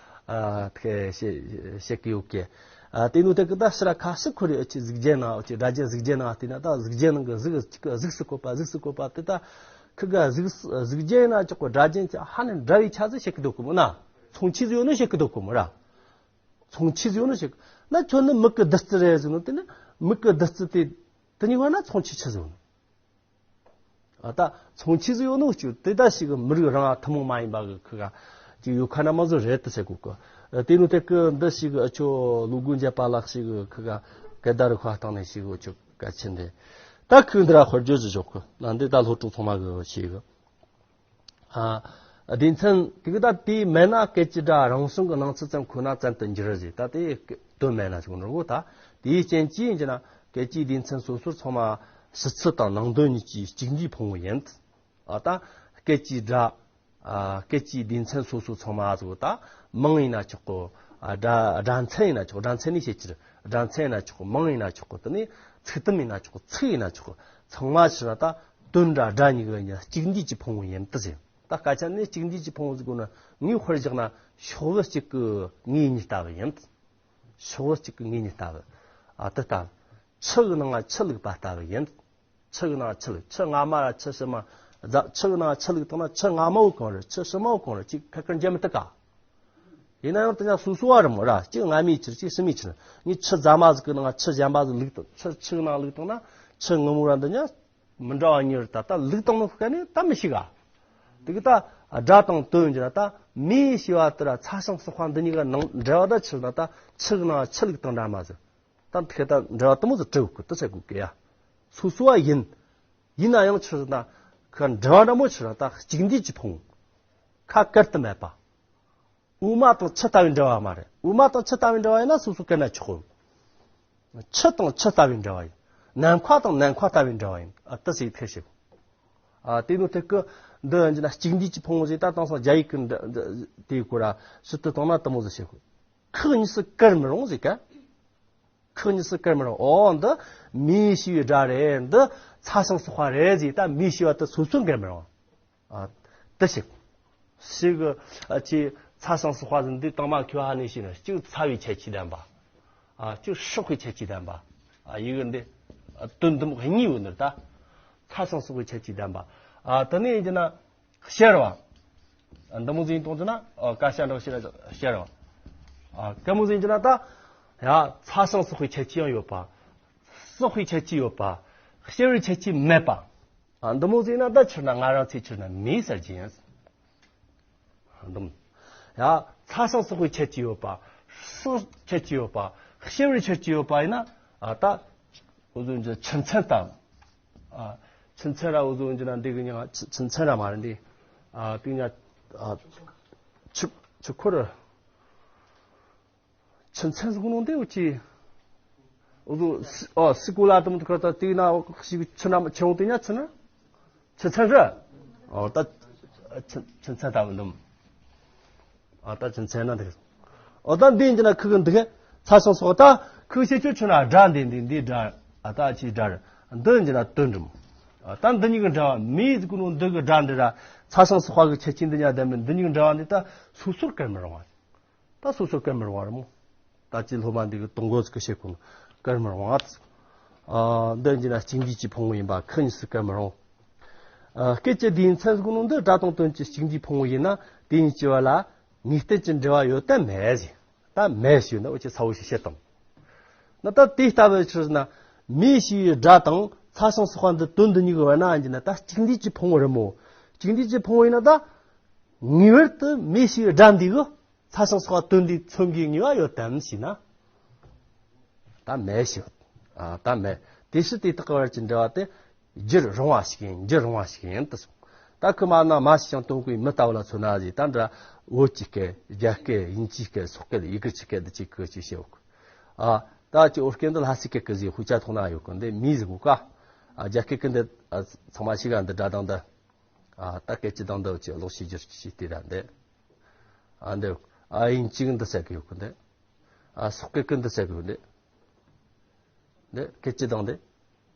ཨ། དེ་བཤད་བཤད་གི་ཡོད་གི། ཨ། དེ་ནོ་དེ་གི་ད་ཕྱི་ར་ཁ་ཤི་ཁོ་རེ་ཨ་ཅི་གཟུགས་རྒྱན་ནང་ཨ་ཅི་སྒྲ་གཅན་གཟུགས་རྒྱན་ནང་བལྟས་ན་ད་གཟུགས་རྒྱན་ནང་གི་གཟུགས་གཅིག་གཟུགས་སུ་བཀོད་པ་གཟུགས་སུ་བཀོད་པ་དེ་ད། ཁི་ག་གཟུགས་གཟུགས་རྒྱན་ཡིན་ན་ཆོག་གི། སྒྲ་གཅན་གྱི་ཧ་ནས་འདྲ་བའི་ཆ་ཟིག་བཤད་གི་འདུག་གི་མོ་ན། མཚུངས་ཆོས་ཟིག་ཡོད་ནི་བཤད་གི་འདུག་གི་མོ་ར། མཚུངས་ཆོས་ཟིག་ཡོད་ནི་བཤད་གི། ན་ཁྱོད་ནི་མིག་གི་བདུད་རྩི་རེད་ཟེར་ནོ་དེ་ནི་མིག་གི་བདུད་རྩི་དེ་དེ་གཉིས་བར་ན་མཚུངས་ཆོས་ཆི་ཟིག་ཡོད་ནི། ཨ། ད་མཚུངས་ཆོས་ཟིག་ཡོད་ནོ་ཅིག་དེ་ད་ཞིག་གི་མི་རིགས་རང་ཐུན་མོང་མ་ཡིན་པ་གི་ཁི་ག་ཅིག་ཡོད་ཁ་ན་མ་ཟིག་རེད་དུ་ཟེར་གོ་གི། དེ་ནོ་དེ་གི་འདི་ཞིག་གི་ཨ་ཆོ་ལུ་གུ་འཇད་པ་ལགས་ཞིག་གི་ཁི་ག་སྐད་བརྡ་རིག་པ་སྟེང་ནས་ཞིག་གི་ཨ་ཆོ་གལ་ཆེན་རེད། ད་ཁོས་འདི་ར་དཔེར་བརྗོད་ཅིག་འཇོག་གི། ན་འདི་ད་སློབ་ཕྲུག་ཚང་མ་གི་ཤེས་གི། ཨ། སྡེ་ཚན་དེ་གི་ད་དེ་མེད་ན་སྐད་ཀྱི་སྒྲ་རང་བྱུང་གི་སྣང་ཚུལ་ཙམ་ཁོ་ན་ཙམ་དུ་འགྱུར་ཟེར། ད་དེ་དོན་མེད་ན་ཟེར་གོ་ནོ་གོ་ད། དེའི་རྐྱེན་གྱིས་ཡིན་གྱི་ན་སྐད་ཀྱི་སྡེ་ཚན་སོ་སོར་ཚང་མ་ཕྱི་ཚུལ་དང་ནང་དོན་གཉིས་ཀྱི་གཅིག་འདུས་ཕུང་པོ་ཡིན། ཨ། ད་སྐད་ཀྱི་སྒྲ། ཨ། སྐད་ཀྱི་སྡེ་ཚན་སོ་སོ་ཚང་མ་ཟེར་གོ་ད། མིང་ཡིན་ན་ཆོག་གོ། ཨ། སྒྲ་སྒྲ་མཚན་ཡིན་ན་ཆོག་སྒྲ་མཚན་ནི་བཤད་ཀྱི་རེད། སྒྲ་མཚན་ཡིན་ན་ཆོག་གོ། མིང་ཡིན་ན་ཆོག་གོ། དེ་ནས་ཚིག་དུམ་ཡིན་ན་ཆོག་གོ། ཚིག་ཡིན་ན་ཆོག་གོ། ཚང་མ་ཕྱིར་ན་ད་དོན་ར་སྒྲ་གཉིས་ཀྱི་གཉིས་གཅིག་འདུས་ཀྱི་ཕུང་པོ་ཡིན་དུ་ཟེར། ད་སྐད་ཆ་ནི་གཅིག་འདུས་ཀྱི་ཕུང་པོ་ཟེར་གོ་ན་ངས་དཔེར་བཞག་ན་ཤོག་བུ་གཅིག་གི་ངོས་གཉིས་ལྟ་བུ་ཡིན། ཤོག་བུ་གཅིག་གི་ངོས་གཉིས་ལྟ་བུ། ཨ། དེ་ལྟ་བུ། ཆུ་གི་ནང་ང་ཆུ་བླུགས་པ་ལྟ་བུ་ཡིན། ཆུ་གི་ནང་ཆུ་བླུགས། ཆུ་སྔ་མ་ར་ཆུ་ཕྱི་མ། རྫ་ཆུ་གི་ནང་ཆུ་བླུགས་བཏང་ན་ཆུ་སྔ་མ་བོ་གང་རེད། ཆུ་ཕྱི་མ་བོ་གང་རེད། ཅིག་ཁ་ཁར་འཇལ་མི་ཐུབ་ག། ཡིན་ན་ཡང་དེ་ཡང་སོ་སོ་བ་རེད་མོ་ར། གཅིག་སྔ་མའི་ཕྱིར། གཅིག་ཕྱི་མའི་ཕྱིར། ངས་ཆུ་རྫ་མ་ཟིག་གི་ནང་ཆུ་གཞན་པ་ཟིག་བླུགས་བཏང་། ཆུ་ཆུ་གི་ནང་བླུགས་བཏང་ན་ཆུ་སྔོན་མོ་ར་འདི་ཉག་མི་འདྲ་བ་གཉིས་རེད། ད་ད་བླུགས་བཏང་ནོ་ཁ་ནས་ད་མི་ཤེས་ག། དེ་གི་ད་སྒྲ་དང་དོན་གྱི་ན་ད་མེ་ཞེས་པ་དེ་ར་ཚ་ཞིང་བསྲེག་པ་འདི་གཉིས་ཀ་ནང་འབྲེལ་བ་ད་ཕྱིར་ན་ད་ཆུ་གི་ནང་ཆུ་བླུགས་བཏང་འདྲ་མ་ཟིག་ད་དེ་ད་འབྲེལ་བ་དེ་མོ་ཟིག་བྲལ་དགོས་དེ་ཟེར་དགོས་གི་ཡ། སོ་སོ་བ་ཡིན། ཡིན་ན་ཡང་ཕྱིར་ན་ཁ་འབྲེལ་བ་འདྲ་མོ་ཕྱིར་ན་ད་གཅིག་འདུས་ཀྱི་ཕུང་པོ། ཁ་བཀར་དུ་མེད་པ། དབུ་མ་དང་ཆུ་ལྟ་བུའི་འབྲེལ་བ་མ་རེད། དབུ་མ་དང་ཆུ་ལྟ་བུའི་འབྲེལ་བ་ཡིན་ན་སོ་སོ་བཀར་ན་ཆོག་གོ། ཆུ་དང་ཆུ་ལྟ་བུའི་འབྲེལ་བ་ཡིན། ནམ་མཁའ་དང་ནམ་མཁའ་ལྟ་བུའི་འབྲེལ་བ་ཡིན། ཨ། དེ་ཟིག་ཐེ་ཞིག་ཨ། དེ་ནོ་དེ་གི་འདི་ཡིན་ན་གཅིག་འདུས་ཀྱི་ཕུང་པོ་ཟིག་ད་དེང་སང་རྒྱ་ཡིག་གི་འདི་དེའི་སྐོར་ར་ཕྱི་དུ་བཏང་ན་དེ་མོ་ཟིག་བཤད་གོ། ཁག་གཉིས་སུ་བཀར་མི་རུང་ཟིག་ག། ཁག་གཉིས་སུ་བཀར་མི་རུང་། ཨོ་འདི་མེ་ཞེས་པའི་སྒྲ་རེད། འདི་ཚ་ཞིང་བསྲེག་པ་རེད་ཟེར། ད་མེ་ཞེས་པ་དེ་སོ་སོར་བཀར་མི་རུང་། ཨ། དེ་ཞིག་ཞིག་གི་ཨ་ཅི་ཚ་ཞིང་བསྲེག་པ་ཟེར་འདི་དང་མ་ཁྱོད་ཧ་ནས་ཤེས་ན་གཅིག་ཚ་བའི་ཁྱད་ཆོས་ལྡན་པ། ཨ་སྤྱིར་སྲེག་པའི་ཁྱད་ཆོས་ལྡན་པ། ཨ་ཡི་གེ་འདི་ཨ་དོན་འདི་མོ་གཉིས་ཡོད་ནི་རེད་ད། ཚ་ཞིང་སྲེག་པའི་ཁྱད་ཆོས་ལྡན་པ། ཨ་དེ་ནས་ཡིན་གྱི་ན་གཤེར་བ། ཨ་འདི་མོ་ཟིག་གཏོང་གྱི་ན་ཨ་ཀ་ཤ་འདྲ་བོ་ཞིག་ལ་གཤེར་བ། ཨ་ག་མོ་ཟིག་ཡིན་གྱི་ན་ད་ཡ་ཚ་ཞིང་སྲེག་པའི་ཁྱད་ཆོས་ཡང་ཡོད་པ། སྲེག་པའི་ཁྱད་ཆོས་ཡོད་པ། གཤེར་བའི་ཁྱད་ཆོས་མེད་པ། ཨ་འདི་མོ་ཟིག་ན་ད་ཕྱིར་ན་ང་རང་ཚོས་ཕྱིར་ན་མེ་ཟེར་གྱི་ཡིན། འདུམ། ཡ། ཚ་ཞིང་སྲེག་པའི་ཁྱད་ཆོས་ཡོད་པ། སྲེག་ཁྱད་ཆོས་ཡོད་པ། གཤེར་བའི་ཁྱད་ཆོས་ཡོད་པ་ཡིན་ན། ཨ་ད། འུ་ཚོ་འདི་ཆུ་ཚན་དང་། ཨ། ཆུ་ཚན་ར་འུ་ཚོ་འདི་ན་འདི་གི་ཉང་ཆུ་ཆུ་ཚན་ར་མ་རེད་འདི། ཨ་དེ་ཉ། ཨ། ཆུ་ཆུ་ཁོལ། ཆུ་ཚན་ཟེར་གོ་ནོ་འདི་འུ་ཅི། འུ་ཚོ་སི་ཨོ་སི་ཀུ་ལ་དམ་དུ་ཁར་ད་དེ་ན་ཞིག་ཆུ་ན་ཆེ་བོ་དེ་ཉ་ཆུ་ན། ཆུ་ཚན་རེད། ཨོ་ད་ཆུ་ཆུ་ཚན་ལྟ་བུ་འདུམ། ཨོ་ད་ཆུ་ཚན་ན་འདུག་ཨོ་ད་འདི་འདི་ན་ཁུ་གི་འདུག་ཚ་ཞིང་སྲེག་པ་ད་ཁུ་ཤེས་ཆོ་ཆུ་ན་སྒྲ་འདི་འདི་འདི་སྒྲ། ཨ་ད་ཅི་སྒྲ་རེད། འདི་འདི་ན་དོན་འགྲུབ། ཨ་ད་འདི་གཉིས་ཀྱི་འདྲ་བ་མེ་ཟེར་གོ་ནོ་འདི་གི་སྒྲ་འདི་ར་ཚ་ཞིང་སྲེག་པ་གི་ཁྱད་ཆོས་འདི་ཉ་ལྡན་མིན་འདི་གཉིས་ཀྱི་འདྲ་བ་འདི་ད་སོ་སོར་བཀར་མི་རུང་བ། ད་སོ་སོར་བཀར་མི་རུང་བ་རེད་མོ། ད་ཅི་སློབ་མ་འདི་གི་དོན་གོ་ཚིག་གི་བཤད་ཁུངས་བཀར་མི་རུང་བ། ཨ་འདི་འདི་ན་གཅིག་འདུས་ཀྱི་ཕུང་པོ་ཡིན་པ་ཁོ་གཉིས་སུ་བཀར་མི་རུང་། ཨ་སྐད་ཅིག་དེའི་མཚན་ཟེར་གོ་ནོ་འདི་སྒྲ་དང་དོན་གྱི་གཅིག་འདུས་ཕུང་པོ་ཡིན་ན་དེ་གཉིས་སྤྱི་བ་ལ་ངེས་གཏན་གྱི་འབྲེལ་བ་ཡོད་དམ་མེད་ཟེར། ད་མེད་ཞུས་ན་འུ་ཅི་ཚ་བོ་ཞིག་བཤད་དང་། ན་ད་དེ་ལྟ་བུའི་ཕྱིར་ན་མེ་ཞེས་པའི་སྒྲ་དང་ཚ་ཞིང་སྲེག་པ་འདི་དོན་འདི་གཉིས་ཀྱི་བར་ན་ཡིན་ན་ད་གཅིག་འདུས་ཀྱི་ཕུང་པོ་རེད་མོ། གཅིག་འདུས་ཀྱི་ཕུང་པོ་ཡིན་ན་ད་ངེས་པར་དུ་མེ་ཞེས་པའི་སྒྲ་འདི་གི་ཚ་ཞིང་སྲེག་པ་དོན་འདི་མཚོན་གྱི་ངེས་པ་ཡོད་དམ་ཞེ་ན། ད་མེད་ཞེས། ཨ་ད་མེད། དེ་ཕྱིར་དེ་དག་གི་བར་གྱི་འབྲེལ་བ་དེ་འགྱུར་རུང་བ་ཞིག་ཡིན་འགྱུར་རུང་བ་ཞིག་ཡིན་དུ་གསུངས། ད་ཁུ་མ་ན་མ་ཞིག་ཀྱང་དོན་གོ་མི་ལྟ་བུ་ལ་མཚོན་ན་ཞེས་ད་འདྲ་བོད་ཀྱི་སྐད་རྒྱ་སྐད་དབྱིན་ཇིའི་སྐད་སོག་སྐད་ཡི་གེ་གཅིག་སྐད་འདི་གཅིག་གི་གཅིག་བཤད་འོག་ཨ་ད་ཅི་ཨོ་སྐད་འདི་ལྷ་སའི་སྐད་ཀྱི་ཟེ་ཧུ་ཅ་ཐོག་ན་ཡོད་གི་འདི་མི་ཟེ་གོ་ཀ་ཨ་རྒྱ་སྐད་ཀྱི་འདི་ཚང་མ་ཞིག་ག་འདི་སྒྲ་དང་འདི་ཨ་ད་སྐད་ཅི་དང་འདི་ཅི་ལོག་ཤེས་སྒྱུར་ཅི་ཞིག་དེ་ར་འདི། ཨ་འདི་ཨ་ཡིན་གཅིག་འདི་ཟེར་གི་ཡོད་གི་འདི། ཨ་སོག་སྐད་ཀྱི་འདི་ཟེར་གི་ཡོད་འདི། འདི་སྐད་ཅི་དང་འདི།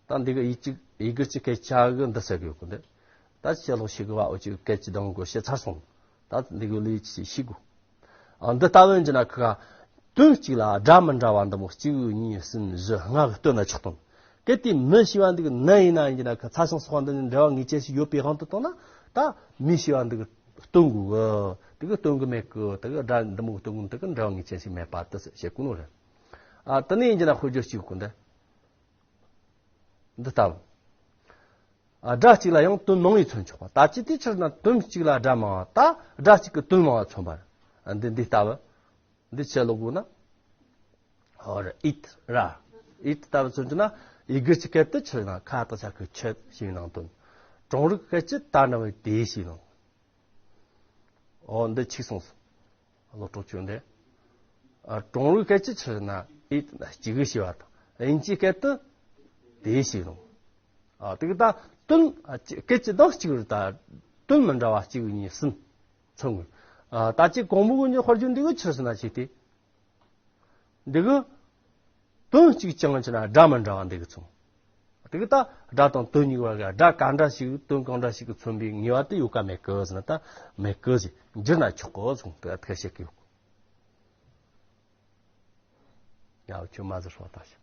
ད་འདི་གི་ཡི་གཅིག་ཡི་གེ་གཅིག་སྐད་ཆ་གི་འདི་ཟེར་གི་ཡོད་གི་འདི། ད་ཅི་ལོག་ཤེས་གི་བ་འུ་ཅིག་སྐད་ཅི་དང་གོ་ཤེས་ཚར་སོང་། ད་འདི་གི་ལུས་ཅི་ཤེས་གོ་ཨ་འདི་ལྟ་བུ་ཡིན་གྱི་ན་ཁི་ག་དོན་གཅིག་ལ་སྒྲ་མི་འདྲ་བ་འདི་མོ་གཅིག་གཉིས་གསུམ་བཞི་ལྔ་གི་སྟོན་ན་ཆོག་དང་། གལ་ཏེ་མི་ཞེས་པ་འདི་གི་ན་ཡིན་ན་ཡིན་གྱི་ན་ཁི་ཚ་ཞིང་སྲེག་པ་འདི་ནི་འབྲེལ་བ་ངེས་ཅན་ཞིག་ཡོད་པའི་དབང་དུ་བཏང་ན་ད་མི་ཞེས་པ་འདི་གི་སྟོན་དགོས་གི་དེ་གི་སྟོན་གི་མེད་གི་དེ་གི་སྒྲ་འདི་མོ་གི་སྟོན་གི་འདི་གི་འབྲེལ་བ་ངེས་ཅན་ཞིག་མེད་པ་དེ་བཤད་གོ་ནོ་རེད། ཨ་དེ་ནས་ཡིན་གྱི་ན་དཔེར་བརྗོད་གཅིག་གོ་འདི། འདི་ལྟ་བུ། ཨ་སྒྲ་གཅིག་ལ་ཡང་དོན་མང་བས་མཚོན་ཆོག་པ། ད་ཅི་དེ་ཕྱིར་ན་དོན་གཅིག་ལ་སྒྲ་མང་བ་ད་སྒྲ་གཅིག་གི་དོན་མང་བ་མཚོན་པ་རེད། འདི་འདི་ལྟ་བུ། འདི་ཆེ་ལོ་དགོས་ན། ཨོ་རེད་ཨིད་ར། ཨིད་ལྟ་བུ་མཚོན་རྒྱུ་ན་ཡི་གེ་གཅིག་སྐད་དུ་ཕྱིར་ན་ཁ་ཏ་ཆ་ཁུ་ཆད་ཞེས་ནང་དོན། གྲོང་རིག་སྐད་ཀྱི་ད་འདྲ་བའི་དེ་ཞེས་ནང་། ཨོ་འདི་ཆིག་སོང་སོང་། བློ་གྲོགས་ཆོས་འདི། ཨ་གྲོང་རིག་སྐད་ཀྱི་ཕྱིར་ན་ཨིད་གཅིག་གི་ཞེས་པ་དང་དབྱིན་ཇིའི་སྐད་དུ་དེ་ཞེས་ནང་། ཨ་དེ་གི་ད་དོན་ཨ་གཅིག་སྐད་ཀྱི་དང་གཅིག་རེད་ད། དོན་མི་འདྲ་བ་གཅིག་གཉིས་གསུམ་མཚོན་དགོས། ཨ་ད་ཅི་གོང་མོ་གི་ཉི་དཔར་རྒྱུ་འདི་གི་ཕྱིར་ཟེར་ན་ཅི་སྟེ། འདི་གི་དོན་གཅིག་ཀྱང་ཅི་ན་སྒྲ་མི་འདྲ་བ་འདི་གི་མཚོན། དེ་གི་ད་སྒྲ་དང་དོན་གཉིས་བར་གི་སྒྲ་ག་འདྲ་ཞིག་དོན་གང་འདྲ་ཞིག་གི་མཚོན་པའི་ངེས་པ་དེ་ཡོད་ཀ་མེད་གི་ཟེར་ན་ད་མེད་གི་ཟེར་འགྱུར་ན་ཆོག་གི་གསུངས་ཏེ་ཐད་བཤད་གི་ཡོད། ཡ་ཁྱོད་མ་ཟེར་སོང་ད་ཤི།